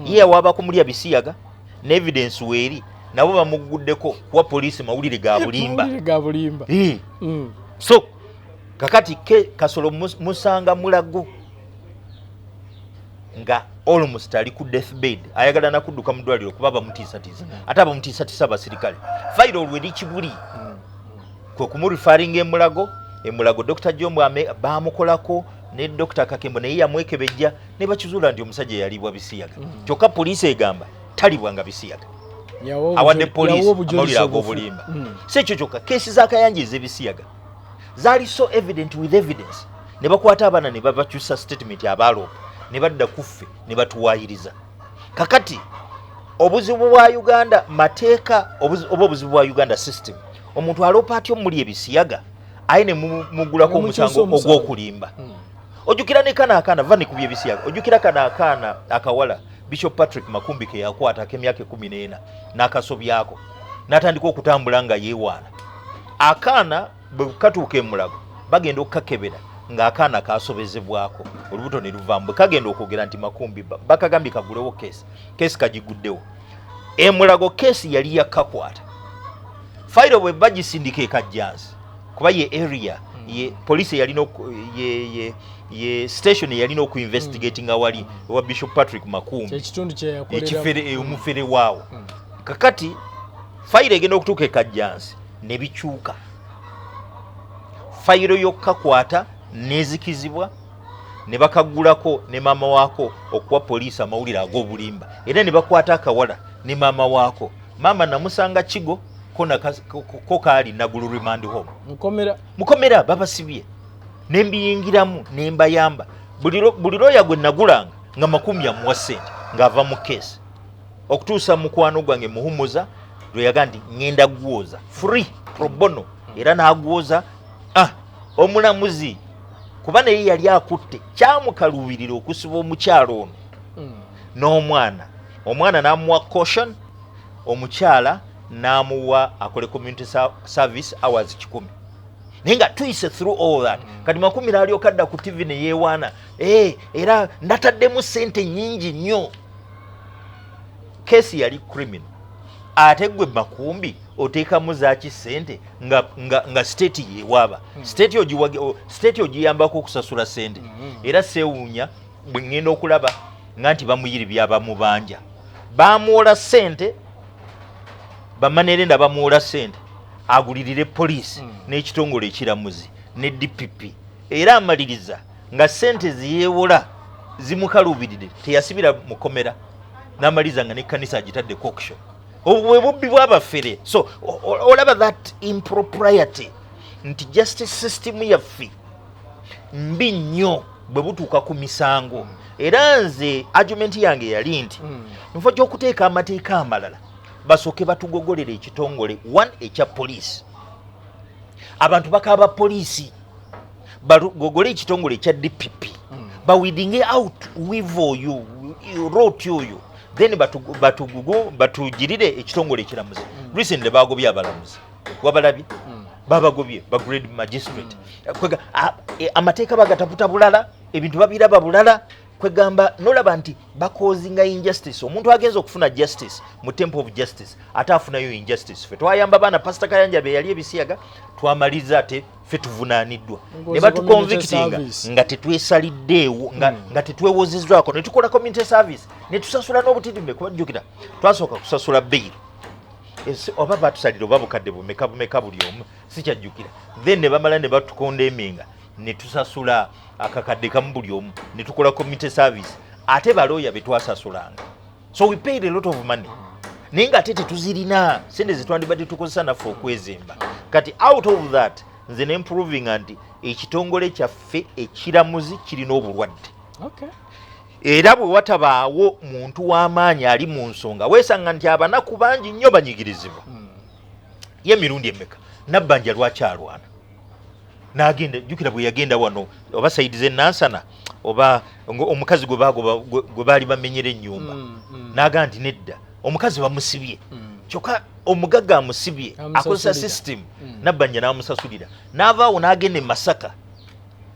Speaker 1: ye yawaaba kumulya bisiyaga ne evidence weeri, nabo bamuguddeko kuwa poliisi mawulire ga bulimba.
Speaker 3: Mawulire ga bulimba.
Speaker 1: So kakati ke Kasolo musanga Mulago nga almost ali ku death bed, ayagala nakudduka mu ddwaliro kuba bamutiisatiisa, ate abamutiisatiisa abasirikale. Fayiro olwo eri Kibuli, kwe kumureferringa Emulago. Emulago Dr Jombo bamukolako, ne Dr Kakembo naye yamwekebejja ne bakizuula nti omusajja yalibwa bisiyaga. Kyokka poliisi egamba talibwanga bisiyaga, awadde poliisi amawulire ag'obulimba. Si ekyo kyokka, keesi z'Akayanja ez'ebisiyaga zaali so evident, with evidence, ne bakwata abaana ne babakyusa statement, abaaloopa ne badda ku ffe ne batuwaayiriza. Kakati obuzibu bwa Uganda mateeka, oba obuzibu bwa Uganda system. Omuntu aloopa atya omuli ebisiyaga, aye ne mugulako
Speaker 3: Ne mukyusa
Speaker 1: omusango
Speaker 3: omusango.
Speaker 1: ogw'okulimba? Ojjukira ne kano akaana, va ne ku byebisiyaga, ojjukira kano akaana akawala Bishop Patrick Makumbi ke yakwata ak'emyaka 14 n'akasobyako, n'atandika okutambula nga yeewaana? Akaana bwe katuuka Emulago, bagenda okukakebera ng'akaana kasobezebwako, olubuto ne luvaamu. Bwe kagenda okwogera nti Makumbi, bakagambye kagulewo keesi, keesi kagiguddewo Emulago. Keesi yali yakakwata fayiro, bwe bagisindika Ekajjansi, kuba ye area ye poliisi yalina ye station eyalina okuinvestigatinga wali ewa Bishop Patrick Makumbi.
Speaker 3: Kyekitundu kyeyakoleramu.
Speaker 1: Ekifere, omufere waawo. Kakati fayiro egenda okutuuka Ekajjansi ne bikyuka, fayiro yokkakwata nezikizibwa. Ne bakagulako ne maama waako okuwa poliisi amawulire ag'obulimba, era ne bakwata akawala ne maama waako. Maama namusanga Kigo ko kaali Nagulu Remand Home.
Speaker 3: Mukomera.
Speaker 1: Mukomera babasibye, nembiyingiramu nembayamba. Buli looya gwe nagulanga nga makumi amuwa ssente ng'ava mu keesi, okutuusa mukwano gwange Muhumuza lwe yaga nti ŋŋenda gwoza free pro bono, era n'agwoza. Omulamuzi kuba naye yali akutte, kyamukaluubirira okusiba omukyalo ono n'omwana. Omwana n'amuwa caution, omukyala n'amuwa akole community service hours 100, naye nga tuyise through all that. Kati makumi n'alyoka adda ku TV ne yeewaana, "Eh, era ndataddemu sente nyingi nnyo." Keesi yali criminal, ate gwe Makumbi oteekamu zaaki sente nga state yewaaba? State state ogiyambako okusasula sente. Era seewuunya bwe ŋŋenda okulaba nga nti bamuyiribya, bamubanja, bamuwola sente, bamanerenda bamuwola sente agulirire poliisi n'ekitongole ekiramuzi ne DPP, era amaliriza nga sente ziyeewola zimukaluubirire. Teyasibira mukomera, n'amaliriza nga nekkanisa agitadde ku auction. Obwo bwe bubbi bw'abafere. So olaba that impropriety nti justice system yaffe mbi nnyo bwe butuuka ku misango. Era nze argument yange yali nti nfo ky'okuteeka amateeka amalala, basooke batugogolera ekitongole one ekya poliisi. Abantu bakaaba poliisi, bagogole ekitongole ekya DPP, baweedinge out weevil oyo, rot oyo, then batugirire ekitongole ekiramuzi. Recently bagobye abalamuzi, wabalabye? Babagobye ba grade magistrate. Kwega amateeka bagataputa bulala, ebintu babiraba bulala. Kwegamba nolaba nti bacausinga injustice. Omuntu agenza okufuna justice mu temple of justice, ate afunayo injustice. Fe twayamba baana Pasita Kayanja be yali ebisiyaga, twamaliriza ate fe tuvunaaniddwa ne batuconvictinga nga tetwesaliddeewo, nga tetwewozezzwako, ne tukola community service, ne tusasula n'obutitimbe. Kubajjukira twasooka kusasula bail, oba batusalira oba bukadde bumeka bumeka buli omu, sikyajjukira. Then ne bamala ne batucondemninga, ne tusasula akakadde kamu buli omu, ne tukola community service, ate balooya be twasasulanga. So we paid a lot of money, naye ng'ate tetuzirina sente zetwandibadde tukozesa naffe okwezimba. Kati out of that nze ne improvinga nti ekitongole kyaffe ekiramuzi kirina obulwadde. Era bwe watabaawo muntu w'amaanyi ali mu nsonga, weesanga nti abanaku bangi nnyo banyigirizibwa. Ye emirundi emeka Nabbanja lwaki alwana n'agenda? Jjukira bwe yagenda wano oba side z'e Nansana oba omukazi gwe bagoba, gwe baali bamenyera ennyumba, n'agaa nti nedda, omukazi bamusibye, kyokka omugagga amusibye akozesa system. Nabbanja n'amusasulira, n'avaawo n'agenda e Masaka,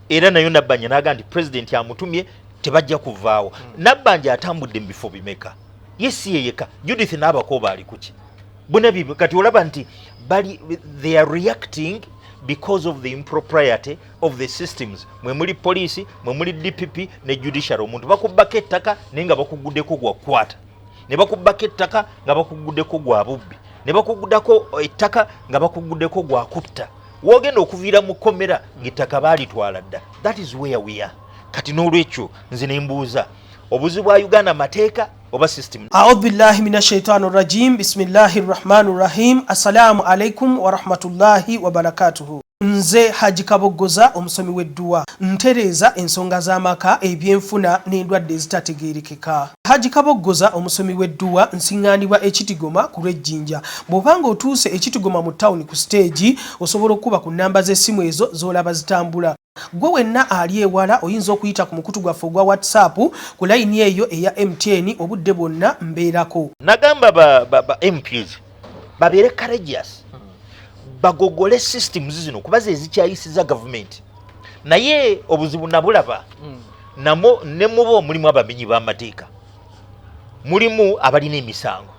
Speaker 1: era nayo Nabbanja n'agaa nti pulezidenti amutumye, tebajja kuvaawo. Nabbanja atambudde mu bifo bimeka? Ye si ye yekka. Judith n'Abakooba ali kuki bonna. Kati olaba nti bali, they are reacting because of the impropriety of the systems. Mwe muli poliisi, mwe muli DPP ne judiciary. Omuntu bakubbako ettaka naye nga bakuguddeko gwakukwata, ne bakubbako ettaka nga bakuguddeko gwa bubbi, ne bakuguddako ettaka nga bakuguddeko gwa kutta. Wogenda okuviira mu kkomera ng'ettaka baalitwala dda. That is where we are kati. N'olwekyo nze ne mbuuza, obuzibu bwa Uganda mateeka oba system?
Speaker 2: Audhu billahi min ashaitani rajim, bismillahi rrahmani rrahim. Assalamu alaikum warahmatullahi wabarakatuhu. Nze Haji Kaboggoza, omusomi w'edduwa, ntereeza ensonga z'amaka, ebyenfuna n'endwadde ezitategeerekeka. Haji Kaboggoza, omusomi w'edduwa, nsiŋŋaanibwa Ekitigoma ku lw'Ejjinja. Bw'obanga otuuse Ekitigoma mu tawuni ku siteegi, osobola okuba ku nnamba z'essimu ezo z'olaba zitambula. Gwe wenna ali ewala oyinza okuyita ku mukutu gwaffe ogwa WhatsApp ku layini eyo eya MTN, obudde bwonna mbeerako.
Speaker 1: Nagamba ba MPs babeere courageous, bagogole systems zino kuba ze zikyayisiza gavumenti. Naye obuzibu nabulaba namo ne mubo mulimu abamenyi b'amateeka, mulimu abalina emisango,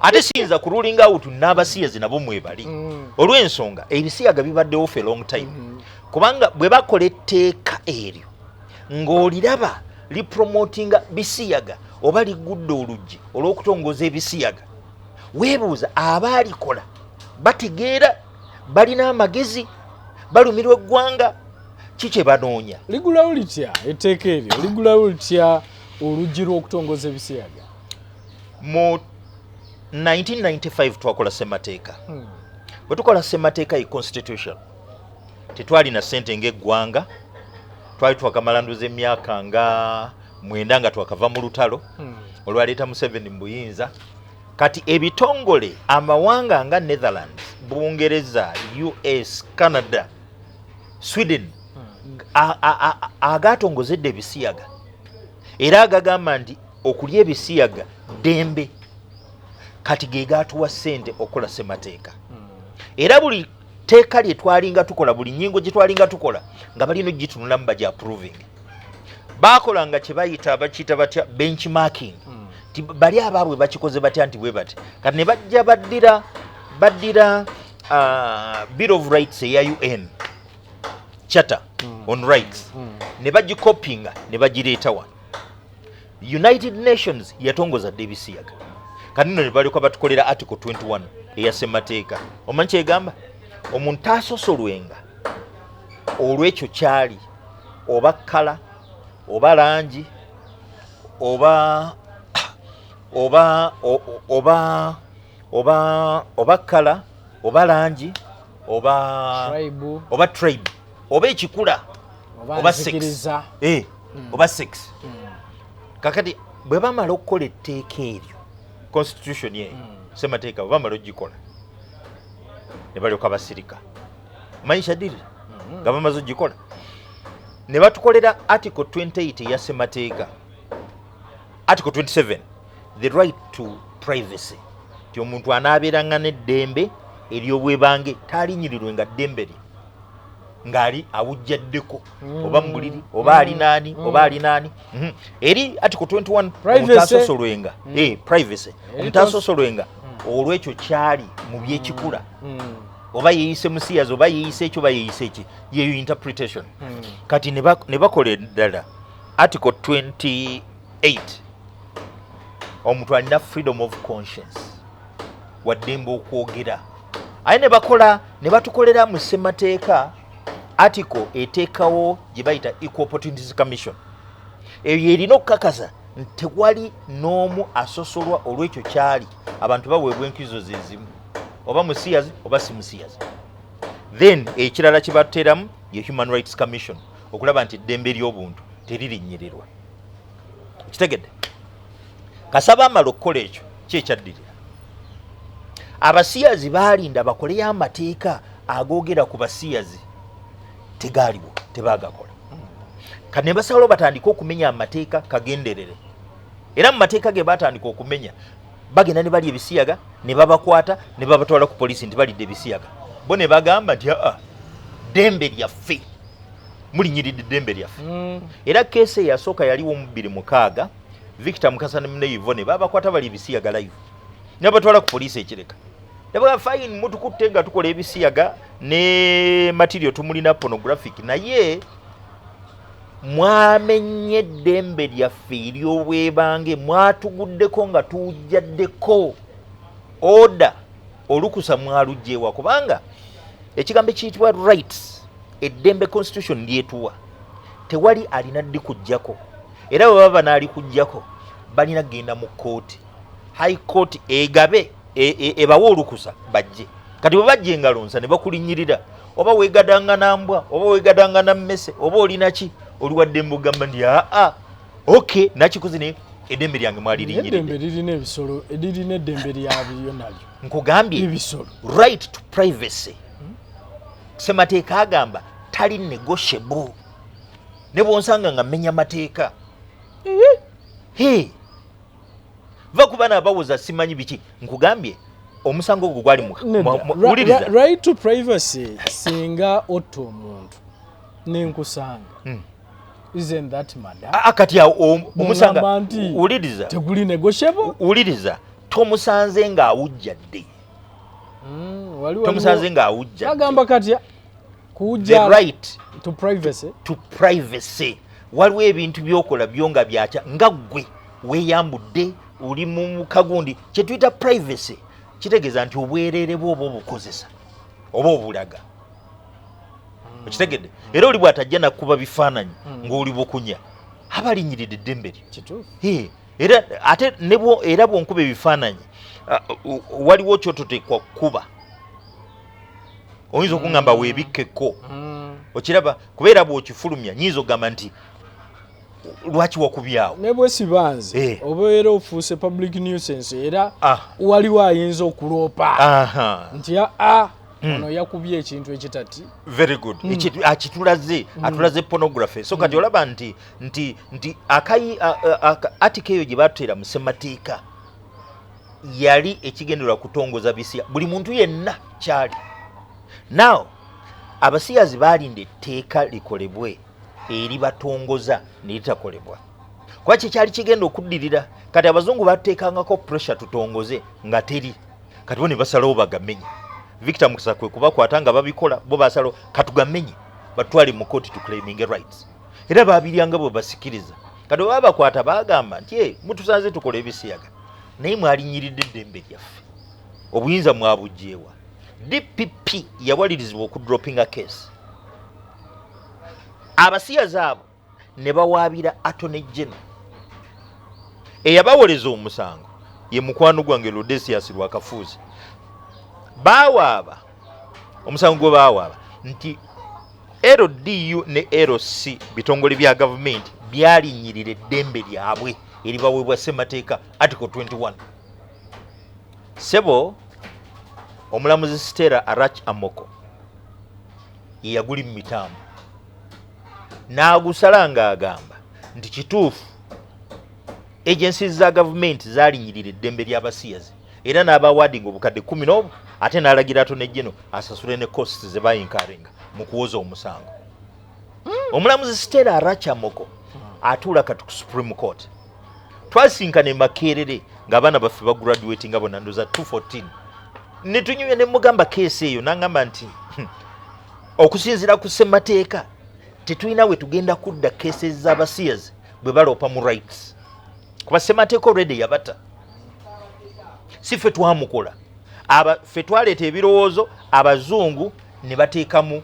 Speaker 1: ate siyinza ku ruling out n'abasiyazi nabo mwebali, olw'ensonga ebisiyaga bibaddewo for a long time. Kubanga bwe bakola etteeka eryo ng'oliraba lipromotinga bisiyaga oba ligudde oluggi olw'okutongoza ebisiyaga, weebuuza abaalikola bategeera, balina amagezi, balumirwa eggwanga? Ki kye banoonya?
Speaker 3: Ligulawo litya etteeka eryo? Ligulawo litya oluggi lw'okutongoza ebisiyaga?
Speaker 1: Mu 1995 twakola ssemateeka. Bwe tukola ssemateeka, ye constitution, tetwalina ssente ng'eggwanga. Twali twakamalanduza emyaka nga 9 nga twakava mu lutalo olwaleeta Museveni mu buyinza. Kati ebitongole, amawanga nga Netherlands, Bungereza, US, Canada, Sweden, agatongozedde ebisiyaga era agagamba nti okulya ebisiyaga ddembe, kati ge gatuwa ssente okukola ssemateeka. Era buli teeka lye twalinga tukola, buli nyingo gye twalinga tukola, nga balina ogitunulamu baja approving. Bakolanga kye bayita, bakiyita batya, benchmarking, ti bali abaabwe bakikoze batya, nti bwe bati. Kati ne bajja baddira Bill of Rights eya UN Charter on Rights, ne bagikopinga ne bagireeta wano. United Nations yatongoza dda ebisiyaga. Kati nno ne balyoka batukolera Article 21 eya ssemateeka. Omanyi kyegamba? Omuntu tasosolwenga olw'ekyo kyali, oba colour, oba langi, oba colour, oba langi, oba
Speaker 3: Tribe.
Speaker 1: Oba tribe, oba ekikula,
Speaker 3: oba
Speaker 1: oba sex.
Speaker 3: Nzikiriza.
Speaker 1: Oba sex. Kakati bwe bamala okukola etteeka eryo, constitution eyo, semateeka, bwe bamala ogikola ne balyoka basirika. Omanyi kyadirira? Nga bamaze ogikola ne batukolera Article 28 eya semateeka, Article 27, the right to privacy, ti omuntu anaabeeranga n'eddembe ery'obwebange, taalinyirirwe ddembe lye ng'ali awujjaddeko oba mu buliri, oba ali naani, oba ali naani. Eri Article 21,
Speaker 3: Privacy.
Speaker 1: omuntu asosolwenga, privacy,
Speaker 3: Eri
Speaker 1: omuntu asosolwenga olw'ekyo kyali mu byekikula, oba yeeyise musiyazi, oba yeeyise ekyo, oba yeeyise eki, yeyo interpretation. Kati ne bakola eddala, Article 28, omuntu alina freedom of conscience, waddembe okwogera. Aye ne bakola, ne batukolera mu ssemateeka article eteekawo gye bayita Equal Opportunities Commission. Eyo erina okukakasa nti tewali n'omu asosolwa olw'ekyo kyali, abantu baweebwa enkizo zezimu, oba musiyazi oba si musiyazi. Then ekirala kye bateeramu ye Human Rights Commission, okulaba nti eddembe ly'obuntu teririnnyirirwa. Kitegedde? Kasaba amala okukola ekyo, ki ekyaddirira? Abasiyazi baalinda bakoleyo amateeka agoogera ku basiyazi, tegaaliwo, tebaagakola. Kati ne basalawo batandike okumenya amateeka kagenderere. Era mu mateeka ge batandika okumenya, bagenda ne balya ebisiyaga, ne babakwata ne babatwala ku poliisi nti balidde ebisiyaga. Bo ne bagamba nti aa, ddembe lyaffe, mulinyiridde eddembe lyaffe. Era case eyasooka yaliwo mu 2006, Victor Mukasa ne munne Yvonne babakwata bali ebisiyaga live, ne babatwala ku poliisi ekireka. Nebaga, "Fine, mutukutte nga tukola ebisiyaga ne material tumulina pornographic, naye mwamenye eddembe lyaffe ery'obwebange, mwatuguddeko nga tuwujjaddeko oda, olukusa mwalugyewa?" Kubanga ekigambo ekiyitibwa rights, eddembe constitution lyetuwa, tewali alina ddi kujjako. Era bwe baba banaalikugjako, balina kugenda mu kooti, High Court egabe ebawe olukusa bajje. Kati bwe bajja engalo nsa ne bakulinnyirira, oba weegadanga na mbwa, oba weegadanga na mmese, oba olina ki, oli waddembe ogamba nti aa, ok, nakikoze, naye eddembe lyange
Speaker 3: eddembe
Speaker 1: mwalirinyiridde.
Speaker 3: Lirina ebisolo, lirina eddembe lyabyo nalyo.
Speaker 1: Nkugambye,
Speaker 3: Ebisolo.
Speaker 1: right to privacy, semateeka agamba tali negotiable. Ne bwonsanga nga mmenya mateeka, he va ku baana abawoza simanyi biki. Nkugambye, omusango ogwo gwali
Speaker 3: Nedda.
Speaker 1: wuliriza.
Speaker 3: Right to privacy, singa otta omuntu nenkusanga, isn't that murder?
Speaker 1: Ah, kati awo omusanga
Speaker 3: Bw'ogamba nti
Speaker 1: wuliriza.
Speaker 3: Teguli negotiable.
Speaker 1: Wuliriza, tomusanze ng'awujjadde. Tomusanze ng'awujjadde.
Speaker 3: Agamba katya?
Speaker 1: The
Speaker 3: Kuwujjala
Speaker 1: right
Speaker 3: to privacy.
Speaker 1: To privacy. Waliwo ebintu byokola byo nga byakya, nga ggwe weeyambudde, oli mu kagundi kyetuyita privacy, kitegeeza nti obwereere bwe oba obukozesa oba obulaga. Okitegedde? Era oli bw'atajja nakuba bifaananyi ng'oli bukunya, aba alinyiridde eddembe lyo. Era ate era bw'onkuba ebifaananyi, waliwo kyototeekwa kuba oyinza okuŋŋamba weebikkeko. Okiraba? Kubeera bw'okifulumya nyinza okugamba nti lwaki wakubyawo.
Speaker 3: Ne bwe siba nze, obeera ofuuse public nuisance, era waliwo ayinza okuloopa nti aa, ono yakubye ekintu ekitati.
Speaker 1: Very good. Akitulaze, atulaze pornography. So kati olaba nti akayi article eyo gye batuteera mu ssemateeka yali ekigendererwa kutongoza bisiya buli muntu yenna kyali. Now abasiyazi baalinda etteeka likolebwe eribatongoza ne litakolebwa, kuba kyekyali kigenda okuddirira. Kati abazungu bateekangako pressure tutongoze nga teri. Kati bo ne basalawo bagamenye. Victor Mukisa kwe kubakwata nga babikola, bo basalawo katugamenye batwale mu kooti tu claiming rights, era babiryanga bwe basikiriza. Kati bwe babakwata bagamba nti, "Eh, mutusanze tukola ebisiyaga, naye mwalinyiridde eddembe lyaffe, obuyinza mwabugyewa?" DPP yawalirizibwa okudropinga case. Abasiyazi abo ne bawaabira Attorney General. Eyabawoleza omusango ye mukwano gwange Lodesius Lwakafuuzi. Bawaaba omusango gwe bawaaba nti LDU ne LC bitongole bya gavumenti byalinyirira eddembe lyabwe eribaweebwa ssemateeka, article 21. Sebo omulamuzi Stella Arach Amoko ye yaguli mu mitambo n'agusala ng'agamba nti kituufu, agencies za gavumenti zalinyirira eddembe ly'abasiyazi, era n'abawadinga obukadde 11, ate n'alagira Attorney General asasule ne costs ze bayincurringa mu kuwoza omusango. Omulamuzi Stella Arach Amoko atuula kati ku Supreme Court. Twasinkana e Makerere ng'abaana baffe bagraduatinga bonna, ndoza 214, ne tunyumya ne mugamba case eyo, n'angamba nti, okusinziira ku ssemateeka tetulina we tugenda kudda cases z'abasiyazi bwe baloopa mu rights, kuba ssemateeka already yabata, si ffe twamukola. Aba ffe twaleeta ebirowoozo, abazungu ne bateekamu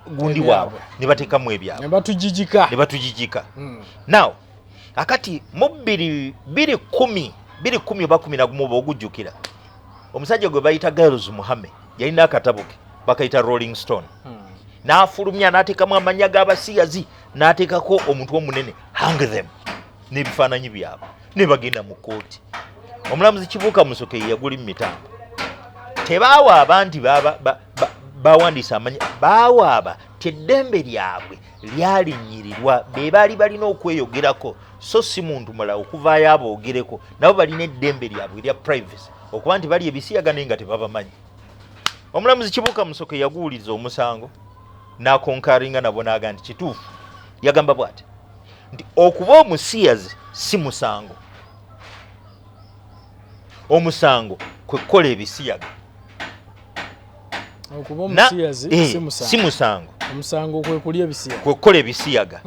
Speaker 1: gundi waabwe, ne bateekamu ebyabwe.
Speaker 3: Ne batujijika.
Speaker 1: Ne batujijika. Now akati mu 2010, 2010 oba 11 oba ogujjukira, omusajja gwe bayita Giles Muhame yalina akatabo ke bakayita Rolling Stone. N'afulumya n'ateekamu amannya g'abasiyazi, n'ateekako omuntu omunene, "Hang them," n'ebifaananyi byabwe, ne bagenda mu kkooti. Omulamuzi Kibuuka Musoke ye yaguli mu mitambo. Tebaawaaba nti bawandiisa amanya, baawaaba ti eddembe lyabwe lyalinyirirwa, be baali balina okweyogerako, so si muntu mulala okuvaayo aboogereko. Nabo balina eddembe lyabwe erya privacy, okuba nti bali ebisiyaga naye nga tebabamanyi. Omulamuzi Kibuuka Musoke yaguwuliriza omusango n'aconcurringa nabo, n'aga nti kituufu. Yagamba bw'ati nti okuba omusiyazi si musango, omusango kwe kukola ebisiyaga.
Speaker 3: Okuba omusiyazi si musango.
Speaker 1: Si musango.
Speaker 3: Omusango kwe kulya ebisiyaga.
Speaker 1: Kwe kukola ebisiyaga.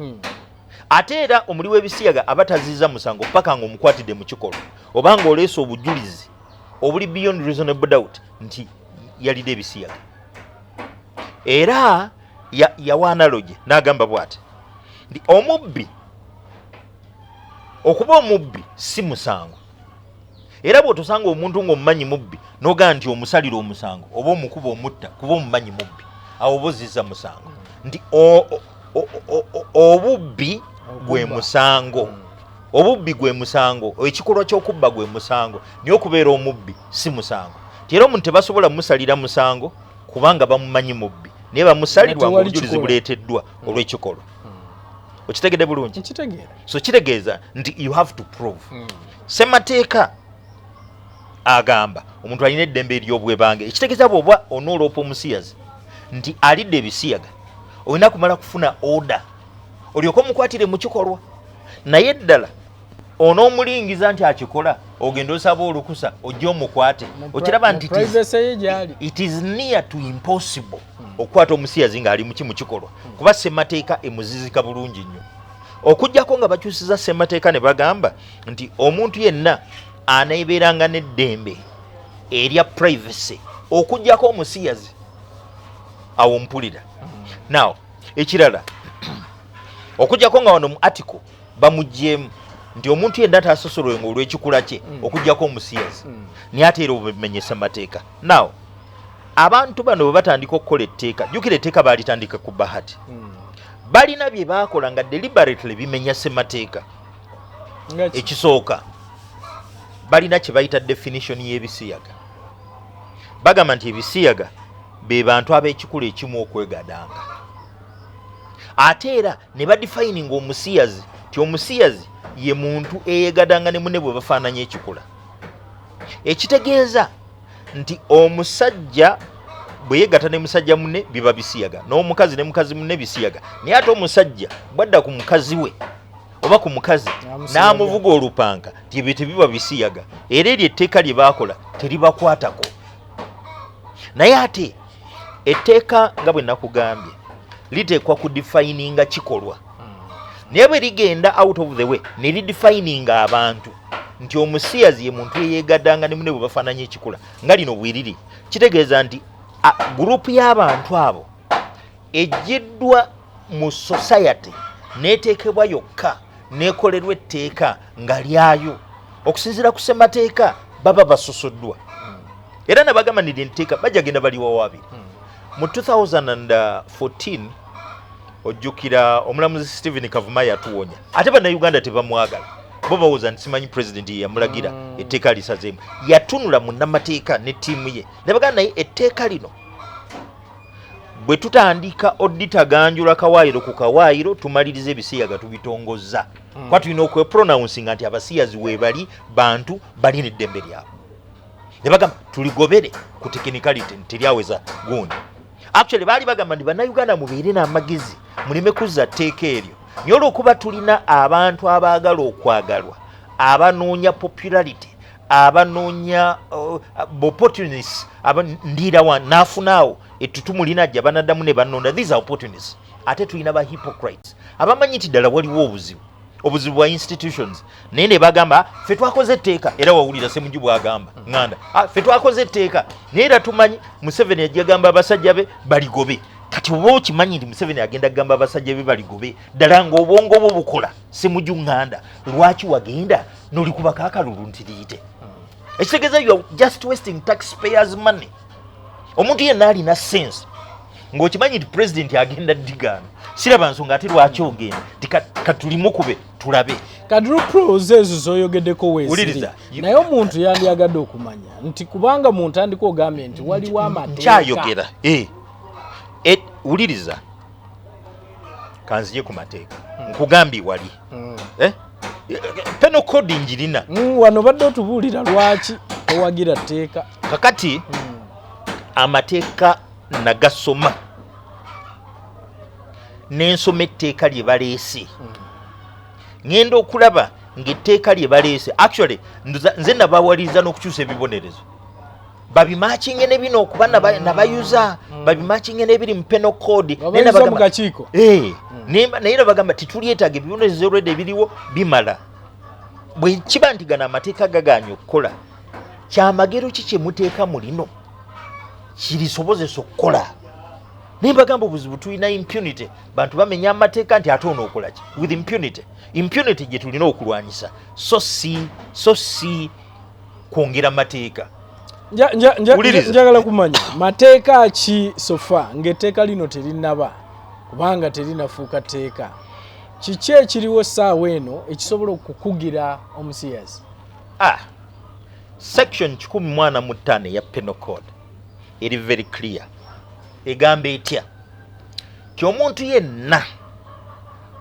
Speaker 1: Ate era omuli w'ebisiyaga aba taziza musango paka nga omukwatidde mu kikolwa, oba nga oleese obujulizi obuli beyond reasonable doubt nti yalidde ebisiyaga. Era yawa analogy n'agamba bw'ati nti omubbi, okuba omubbi si musango, era bw'otosanga omuntu ng'omumanyi mubbi n'ogamba nti omusalira omusango oba omukuba omutta kuba omumanyi mubbi, awo oba ozizza musango. Nti obubbi gwe musango, obubbi gwe musango, ekikolwa ky'okubba gwe musango, naye okubeera omubbi si musango. Ti era omuntu tebasobola musalira musango kubanga bamumanyi mubbi, naye bamusalirwa
Speaker 3: Nga
Speaker 1: nga
Speaker 3: tewali
Speaker 1: obujulizi
Speaker 3: kikolwa.
Speaker 1: buleeteddwa olw'ekikolwa. Okitegedde bulungi?
Speaker 3: Nkitegeera.
Speaker 1: So kitegeeza nti you have to prove. Semateeka agamba omuntu alina eddembe ery'obwebange, ekitegeeza bw'oba onooloopa omusiyazi nti alidde ebisiyaga, olina kumala kufuna order olyoke omukwatire mu kikolwa. Naye ddala onoomulingiza nti akikola, ogenda osaba olukusa ojje omukwate. Okiraba nti
Speaker 3: privacy ye gyali.
Speaker 1: It is near to impossible okukwata omusiyazi ng'ali muki mu kikolwa, kuba ssemateeka emuzizika bulungi nnyo, okugjako nga bakyusiza ssemateeka ne bagamba nti omuntu yenna aneebeeranga n'eddembe erya privacy okugjako omusiyazi. Awo mpulira. Now ekirala, okujjako nga wano mu article bamugyemu nti omuntu yenna tasosolwenga olw'ekikula kye, okujjako omusiyazi, naye ate era obumenyesa mateeka. Now abantu bano bwe batandika okukola etteeka, jjukira etteeka baalitandika ku bahati, balina bye baakola nga deliberately bimenya ssemateeka.
Speaker 3: Nga ki?
Speaker 1: Ekisooka, balina kye bayita definition y'ebisiyaga. Bagamba nti ebisiyaga be bantu ab'ekikula ekimu okwegadanga. Ate era ne badefininga omusiyazi ti omusiyazi ye muntu eyegadanga ne munne bwe bafaananya ekikula, ekitegeeza nti omusajja bwe yegatta ne musajja munne biba bisiyaga, n'omukazi ne mukazi munne bisiyaga. Naye ate omusajja bwadda ku mukazi we oba ku mukazi
Speaker 3: N'amusiyaga.
Speaker 1: n'amuvuga olupanka, ti ebyo tebiba bisiyaga, era eryo etteeka lye baakola teribakwatako. Naye ate etteeka nga bwe nakugambye liteekwa kudefininga kikolwa, naye bwe ligenda out of the way ne lidefininga abantu nti omusiyazi ye muntu eyeegaddanga ne munne bwe bafaananya ekikula, nga lino bweriri, kitegeeza nti group y'abantu abo ejjiddwa mu society n'eteekebwa yokka n'ekolerwa etteeka nga lyayo. Okusinziira ku ssemateeka baba basosoddwa, era nabagamba nti etteeka bajja genda baliwawaabira. Mu 2014 ojjukira omulamuzi Stephen Kavuma yatuwonya, ate Bannayuganda tebamwagala, bo bawooza nti simanyi pulezidenti ye yamulagira etteeka lisazeemu. Yatunula munnamateeka ne ttiimu ye ne bagamba, naye etteeka lino bwe tutandika odditaganjula kawaayiro ku kawaayiro, tumaliriza ebisiyaga tubitongoza, kuba tulina okwepronouncing nti abasiyazi weebali, bantu balina eddembe lyabwe. Ne bagamba tuligobere ku technicality nti teryaweza gundi. Actually baali bagamba nti Bannayuganda mubeere n'amagezi, muleme kuzza tteeka eryo, naye olwokuba tulina abantu abaagala okwagalwa, abanoonya popularity, abanoonya opportunists, ndiirawa naafunaawo ettutumu linajja banaddamu ne banonda. These are opportunists. Ate tulina ba hypocrites abamanyi nti ddala waliwo obuzibu, obuzibu bwa institutions, naye ne bagamba ffe twakoze etteeka. Era wawulira Semuju bwagamba ŋŋanda, "Ah, ffe twakoze etteeka," naye era tumanyi Museveni ajja gamba abasajja be baligobe. Kati oba okimanyi nti Museveni agenda kugamba abasajja be baligobe, ddala ng'obwongo bwo bukola, Semuju ŋŋanda, lwaki wagenda nolikubako akalulu nti liyite? Ekitegeeza you are just wasting taxpayers' money. Omuntu yenna alina sense, ng'okimanyi nti pulezidenti agenda ddigaana, siraba nsonga ate lwaki ogenda ti katulimukube tulabe.
Speaker 3: Kati loopholes ezo zoyogeddeko weeziri.
Speaker 1: Wuliriza.
Speaker 3: Naye omuntu yandyagadde okumanya nti kubanga mu ntandika ogambye nti waliwo amateeka.
Speaker 1: Nkyayogera. Wuliriza, kanzije ku mateeka nkugambye wali. Eh? Penal code njirina.
Speaker 3: Wano badde otubuulira lwaki towagira tteeka.
Speaker 1: Kakati amateeka nagasoma, nensoma etteeka lye baleese, ŋŋenda okulaba ng'etteeka lye baleese actually nze nabawaliriza n'okukyusa ebibonerezo babimakinge ne bino okuba nabayuza babimakinge n'ebiri mu penal code. Naye
Speaker 3: Babayuza mu kakiiko.
Speaker 1: Eh, naye nabagamba titulyetaaga ebibonerezo olwedde ebiriwo bimala. Bwe kiba nti gano amateeka gagaanye okukola, kyamagero ki kye muteeka mu lino kirisobozesa okukola? Naye mbagamba obuzibu tulina impunity, bantu bamenya amateeka nti ate ono okola ki with impunity. Impunity gye tulina okulwanyisa, so si kwongera mateeka. Wuliriza.
Speaker 3: Njagala kumanya mateeka ki so far ng'etteeka lino terinaba, kubanga terinafuuka tteeka. Kiki ekiriwo essaawa eno ekisobola okukugira omusiyazi?
Speaker 1: Ah, section 145 eya penal code eri very clear. Egamba etya? Ti omuntu yenna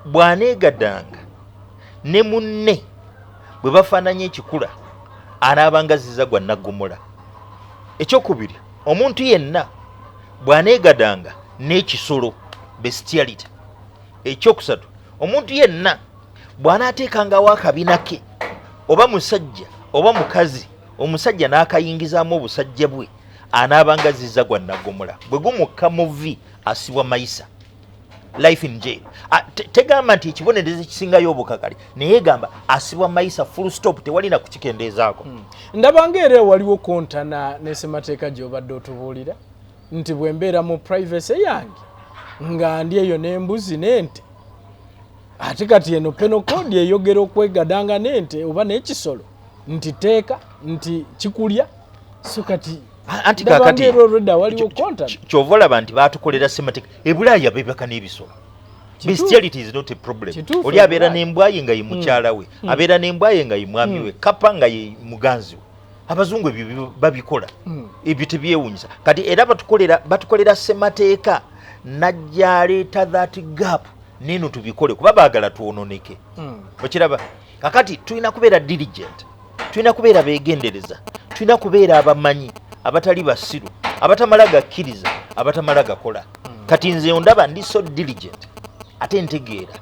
Speaker 1: bw'aneegaddanga ne munne bwe bafaananya ekikula anaabanga ziza gwa naggomola. Ekyokubiri, omuntu yenna bw'aneegadanga n'ekisolo, bestiality. Ekyokusatu, omuntu yenna bw'anaateekangawo akabina ke, oba musajja oba mukazi, omusajja n'akayingizaamu obusajja bwe, anaabanga ziza gwa naggomola, bwe gumukka muvi asibwa mayisa, life in jail. Tegamba nti ekibonerezo ekisingayo obukakali, naye egamba asibwa mayisa, full stop, tewali na kukikendeezaako.
Speaker 3: Ndaba ngaera waliwo kontana ne ssemateeka gy'obadde otubuulira nti bwe mbeera mu privacy yange Nga ndi eyo n'embuzi n'ente, ate kati eno penal code eyogera okwegadanga n'ente oba n'ekisolo nti teeka nti kikulya. So kati
Speaker 1: Anti
Speaker 3: ndaba
Speaker 1: kakati
Speaker 3: ng'era already awaliwo contact.
Speaker 1: Kyova olaba nti batukolera semateeka. Ebulaaya bebaka n'ebisolo. Bestiality is not a problem. Oli abeera
Speaker 3: Ebulaaya.
Speaker 1: n'embwa ye nga ye mukyala we, abeera n'embwa ye nga ye mwami we, kapa nga ye muganzi we. Abazungu ebyo babikola. Ebyo tebyewunyisa. Kati era batukolera semateeka najja aleeta that gap neno tubikole kuba baagala twononeke. Okiraba, kakati tulina kubeera diligent, tulina kubeera beegendereza, tulina kubeera abamanyi, abatali basiru, abatamala gakkiriza, abatamala gakola. Kati nze ondaba ndi so diligent, ate ntegeera,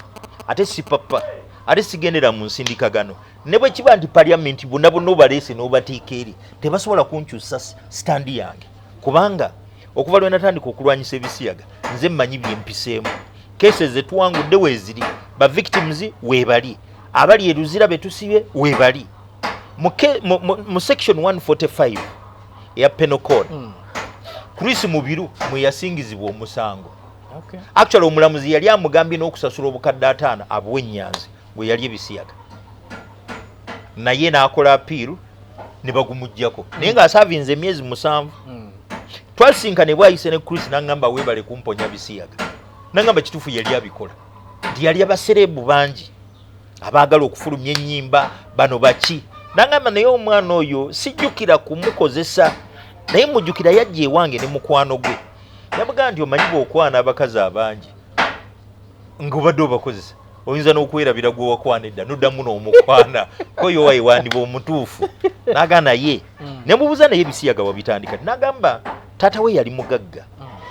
Speaker 1: ate sipapa, ate sigendera mu nsindikagano. Ne bwe kiba nti parliament bonna bonna obaleese n'obatiika eri, tebasobola kunkyusa stand yange, kubanga okuva lwe natandika okulwanyisa ebisiyaga, nze mmanyi byempiseemu. Cases zetuwangudde weeziri, ba victims weebali, abali eruzira betusibye weebali. Mu section 145 eya penal code, Chris Mubiru mwe yasingizibwa omusango. Actually omulamuzi yali amugambye n'okusasula obukadde 50 abuwe ennyanzi bwe yali ebisiyaga, naye n'akola appeal ne bagumuggyako, naye ng'asaavinze emyezi 7. Twasinkane bwayise ne Chris, n'aŋŋamba, "Weebale kumponya bisiyaga." N'aŋŋamba kituufu yali abikola, nti yali abasereebu bangi abaagala okufulumya ennyimba bano baki. N'aŋŋamba, naye omwana oyo sijjukira kumukozesa, naye mujjukira yajja ewange ne mukwano gwe. Yamugamba nti, "Omanyi bw'okwana abakazi abangi ng'obadde obakozesa, oyinza n'okwerabira gwe wakwana edda, noddamu n'omukwana koyo waye wandiba omutuufu." N'agamba naye ne mubuuza, naye ebisiyaga wabitandika? N'agamba taata we yali mugagga,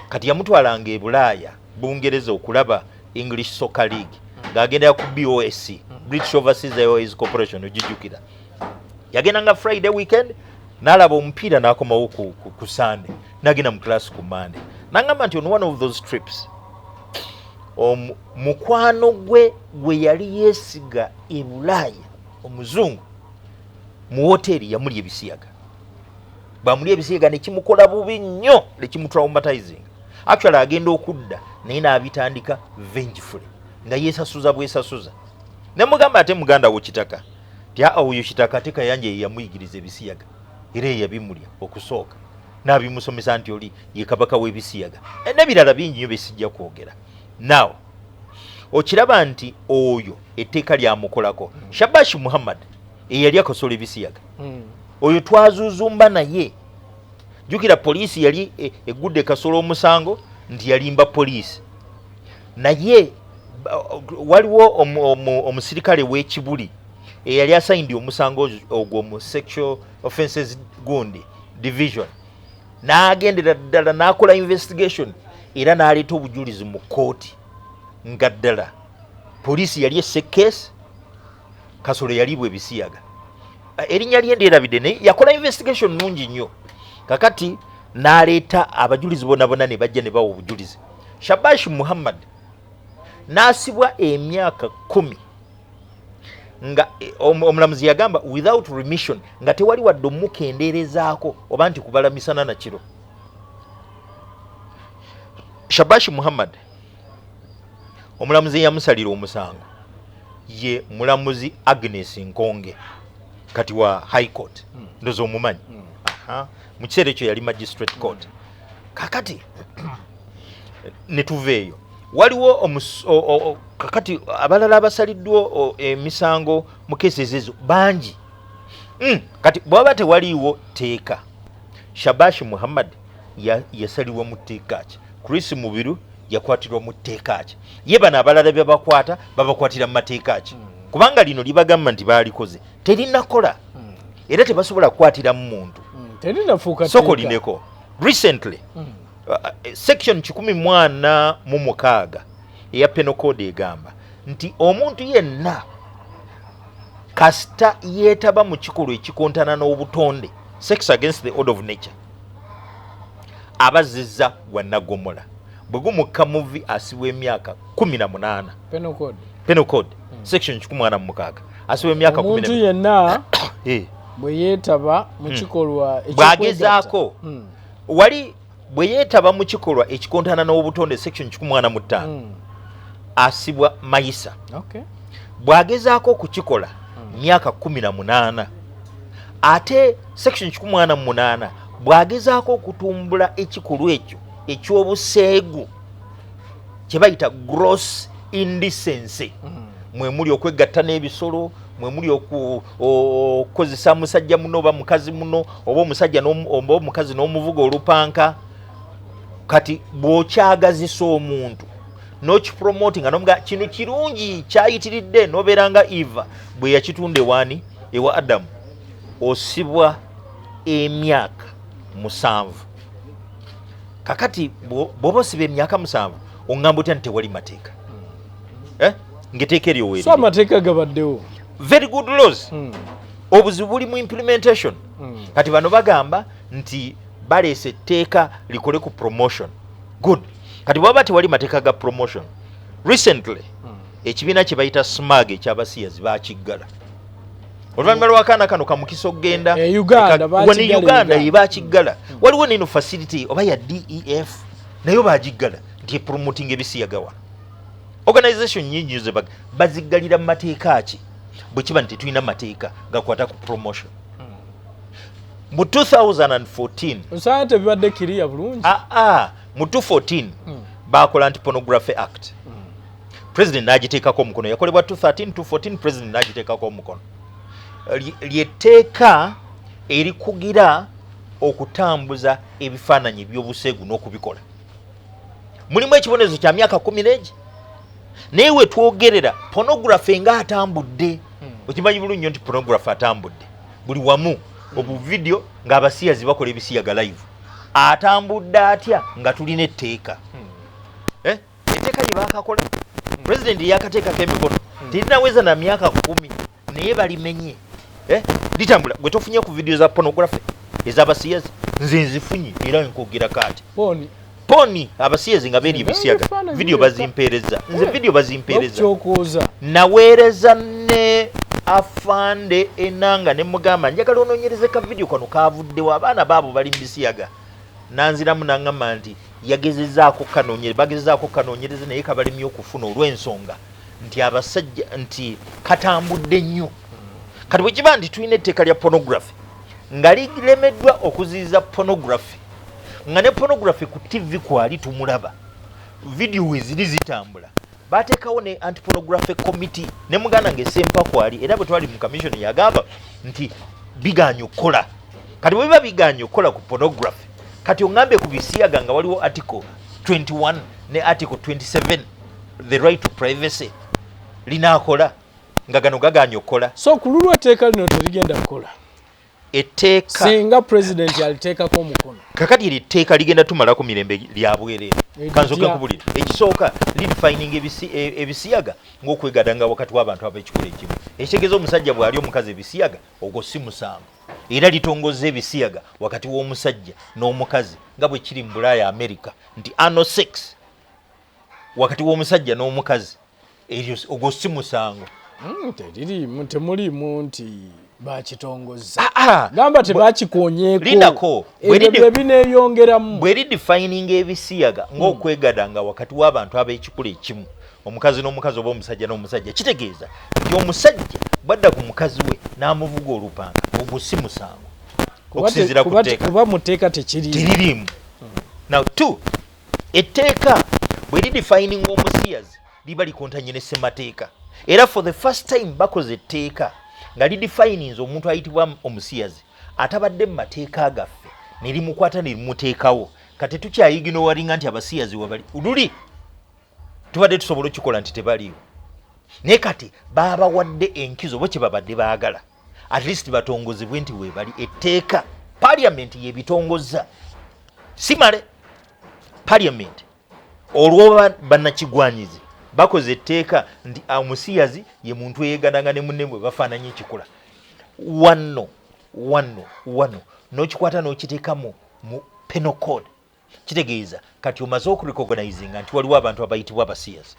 Speaker 1: kati yamutwalanga e Bulaaya, Bungereza, okulaba English Soccer League ng'agendera ku BOAC, British Overseas Airways Corporation. Ogijjukira? Yagendanga Friday weekend n'alaba omupiira, n'akomawo ku Sunday, n'agenda mu class ku Monday. N'agamba nti on one of those trips, mukwano gwe gwe yali yeesiga e Bulaaya, omuzungu, mu woteeri yamulya ebisiyaga. Bwamulya ebisiyaga nekimukola bubi nnyo, nekimutraumatizing. Actually agenda okudda naye n'abitandika vengefully, nga yeesasuza bwesasuza. Nemugamba, ate muganda wo Kitaka? Ti aa, oyo Kitaka ate Kayanja ye yamuyigiriza ebisiyaga, era ye yabimulya okusooka n'abimusomesa nti oli ye kabaka w'ebisiyaga. N'ebirala bingi nnyo byesijja kwogera. Now okiraba nti oyo etteeka lyamukolako. Shabash Muhammad eyali akosola ebisiyaga, oyo twazuzumba naye. Jjukira poliisi yali egudde Kasolo omusango nti yalimba poliisi, naye waliwo omusirikale w'ekibuli eyali asayindi omusango ogwo mu sexual offenses gundi division, n'agendera ddala n'akola investigation era n'aleeta obujulizi mu kooti nga ddala poliisi yali esse case, Kasolo yaliibwa ebisiyaga. Erinnya lye ndyerabidde, naye yakola investigation nungi nnyo. Kakati n'aleeta abajulizi bonna bonna ne bajja ne bawa obujulizi. Shabash Muhammad n'asibwa emyaka 10, nga omulamuzi yagamba without remission, nga tewali wadde omukendeerezaako oba nti kubala misana na kiro. Shabash Muhammad, omulamuzi eyamusalira omusango ye mulamuzi Agnes Nkonge, kati wa High Court, ndoza omumanyi. Aha. Mu kiseera ekyo yali magistrate court. Kakati ne tuva eyo, waliwo kakati abalala abasaliddwa emisango mu cases ezo bangi. Kati bwaba tewaliiwo teeka, Shabash Muhammad yasalibwa mu tteeka ki? Chris Mubiru yakwatirwa mu tteeka ki? Ye bano abalala bye bakwata babakwatira mu mateeka ki? Kubanga lino libagamba nti baalikoze terinakola, era tebasobola kukwatiramu muntu.
Speaker 3: Terinafuuka
Speaker 1: Soko
Speaker 3: tteeka.
Speaker 1: Lineko recently, section 146 eya penal code egamba nti omuntu yenna kasita yeetaba mu kikolwa ekikontana n'obutonde, sex against the order of nature, abazizza gwa naggomola. Bwe gumukka muvi, asibwa emyaka 18.
Speaker 3: Penal code.
Speaker 1: Penal code section 146, asibwa emyaka
Speaker 3: Omuntu
Speaker 1: 10
Speaker 3: yenna bwe yeetaba mu kikolwa
Speaker 1: bw'agezaako
Speaker 3: ekyokwegatta.
Speaker 1: Wali Bwe yeetaba mu kikolwa ekikontana n'obutonde, section 145, asibwa mayisa. Bw'agezaako okukikola, myaka 18. Ate section 148, bw'agezaako okutumbula ekikolwa ekyo ekyobuseegu kye bayita gross indecency, mwe muli okwegatta n'ebisolo, mwe muli okukozesa musajja muno oba mukazi muno, oba omusajja oba omukazi n'omuvuga olupanka. Kati bw'okyagazisa omuntu n'okipromotinga nomuga kino kirungi kyayitiridde, n'obeera nga Eva bwe yakitunda ewaani, ewa Adamu, osibwa emyaka 7. Kakati bw'oba osiba emyaka 7, oŋŋamba otya nti tewali mateeka? Eh? Ng'etteeka eryo
Speaker 3: So
Speaker 1: weeriri.
Speaker 3: Amateeka gabaddewo.
Speaker 1: Very good laws. Obuzibu buli mu implementation. Kati bano bagamba nti baleese etteeka likole ku promotion. Good. Kati bwaba tewali mateeka ga promotion, recently ekibiina kye bayita SMAG ekyabasiyazi bakiggala oluvannyuma lw'akaana kano kamukisa okugenda
Speaker 3: E Uganda,
Speaker 1: wano e
Speaker 3: bakiggala.
Speaker 1: Uganda.
Speaker 3: Uganda.
Speaker 1: Ye bakiggala. Waliwo neno facility oba ya DEF, nayo bagiggala nti epromoting ebisiyaga wano. Organization nyingi ze baziggalira mu mateeka ki, bwe kiba nti tetulina mateeka gakwata ku promotion? Mu 2014,
Speaker 3: Osanga tebibadde kiriya bulungi.
Speaker 1: Aa, mu 2014 bakola anti pornography act, president n'agiteekako omukono. Yakolebwa 213, 214, president n'agiteekako omukono. Lyetteeka erikugira okutambuza ebifaananyi ebyobuseegu n'okubikola. Mulimu ekibonerezo kya myaka 10 n'egi. Naye we twogerera, pornography nga atambudde. Okimanyi bulungi nnyo nti pornography atambudde buli wamu, obuvidiyo ng'abasiyazi bakola ebisiyaga live. Atambudde atya nga tulina etteeka? Eh? Etteeka lye baakakola, pulezidenti yakateekako emikono, terinaweza na myaka 10, naye balimenye. Eh? Litambula. Gwe tofunye ku vidiyo za pornography ez'abasiyazi? Nze nzifunye era nkwogera kaati.
Speaker 3: Porn.
Speaker 1: Porn, abasiyazi nga beri ebisiyaga.
Speaker 3: Ebifaananyi
Speaker 1: Vidiyo
Speaker 3: byokka.
Speaker 1: bazimpeereza nze, vidiyo bazimpeereza.
Speaker 3: Bakukyokoza.
Speaker 1: Naweereza ne afande Enanga ne mugamba, njagala onoonyereze ka vidiyo kano kavuddewo, abaana baabo bali mu bisiyaga. Nanziramu naŋŋamba nti yagezezaako kanoonyere, bagezezaako kanoonyereze, naye kabalemye okufuna olw'ensonga nti abasajja nti katambudde nnyo. Kati bwe kiba nti tulina etteeka lya pornography nga liremeddwa okuziyiza pornography, nga ne pornography ku TV kwali tumulaba, vidiyo weziri zitambula, bateekawo ne antipornography committee ne muganda nga esempa kwali, era bwe twali mu commission yagamba nti biganye okukola. Kati bwe biba biganye okukola ku pornography, kati oŋŋambe ku bisiyaga nga waliwo article 21 ne article 27, the right to privacy, linaakola nga gano gaganye okukola?
Speaker 3: So ku lulwo etteeka lino terigenda kukola?
Speaker 1: Etteeka
Speaker 3: Singa pulezidenti aliteekako omukono.
Speaker 1: Kakati eryo etteeka ligenda tumalako mirembe lya bwereere.
Speaker 3: Eritya?
Speaker 1: Kansooke nkubulire. Ekisooka, lidefininga ebisiyaga ng'okwegadanga wakati w'abantu ab'ekikula ekimu. Ekitegeeza omusajja bw'ali omukazi ebisiyaga, ogwo si musango. Era litongoza ebisiyaga wakati w'omusajja n'omukazi nga bwe kiri mu Bulaaya, America, nti anal sex wakati w'omusajja n'omukazi, eryo ogwo si musango.
Speaker 3: Teririimu, temuliimu nti bakitongoza.
Speaker 1: Ah, ah.
Speaker 3: Gamba tebakikonyeeko.
Speaker 1: Lindako.
Speaker 3: Ebyo bye bineeyongeramu.
Speaker 1: Bwe lidefininga ebisiyaga ng'okwegadanga wakati w'abantu ab'ekikula ekimu, omukazi n'omukazi oba omusajja n'omusajja, kitegeeza nti omusajja bwadda ku mukazi we n'amuvuga olupanga, ogwo si musango okusinziira ku tteeka.
Speaker 3: Kuba mu tteeka tekiriimu.
Speaker 1: Teririimu. Now two, etteeka bwe lidefininga omusiyazi, liba likontanye ne ssemateeka. Era for the first time bakoze etteeka nga lidefininze omuntu ayitibwa omusiyazi atabadde mu mateeka gaffe, ne limukwata ne limuteekawo. Kati tukyaignoringa nti abasiyazi webali. Luli tubadde tusobola okukikola nti tebaliiwo, naye kati babawadde enkizo bo kye babadde baagala, at least batongozebwe nti webali. Etteeka parliament yebitongoza, simale parliament olwoba bannakigwanyizi bakoze etteeka nti omusiyazi ye muntu eyegananga ne munne bwe bafaananya ekikula. Wano wano wano n'okikwata n'okiteekamu mu penal code, kitegeeza kati omaze okurecognizinga nti waliwo abantu abayitibwa abasiyazi.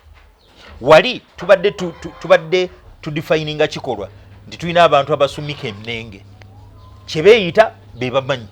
Speaker 1: Wali tubadde tubadde tudefininga kikolwa nti tulina abantu abasumika ennenge, kyebeeyita be bamanyi.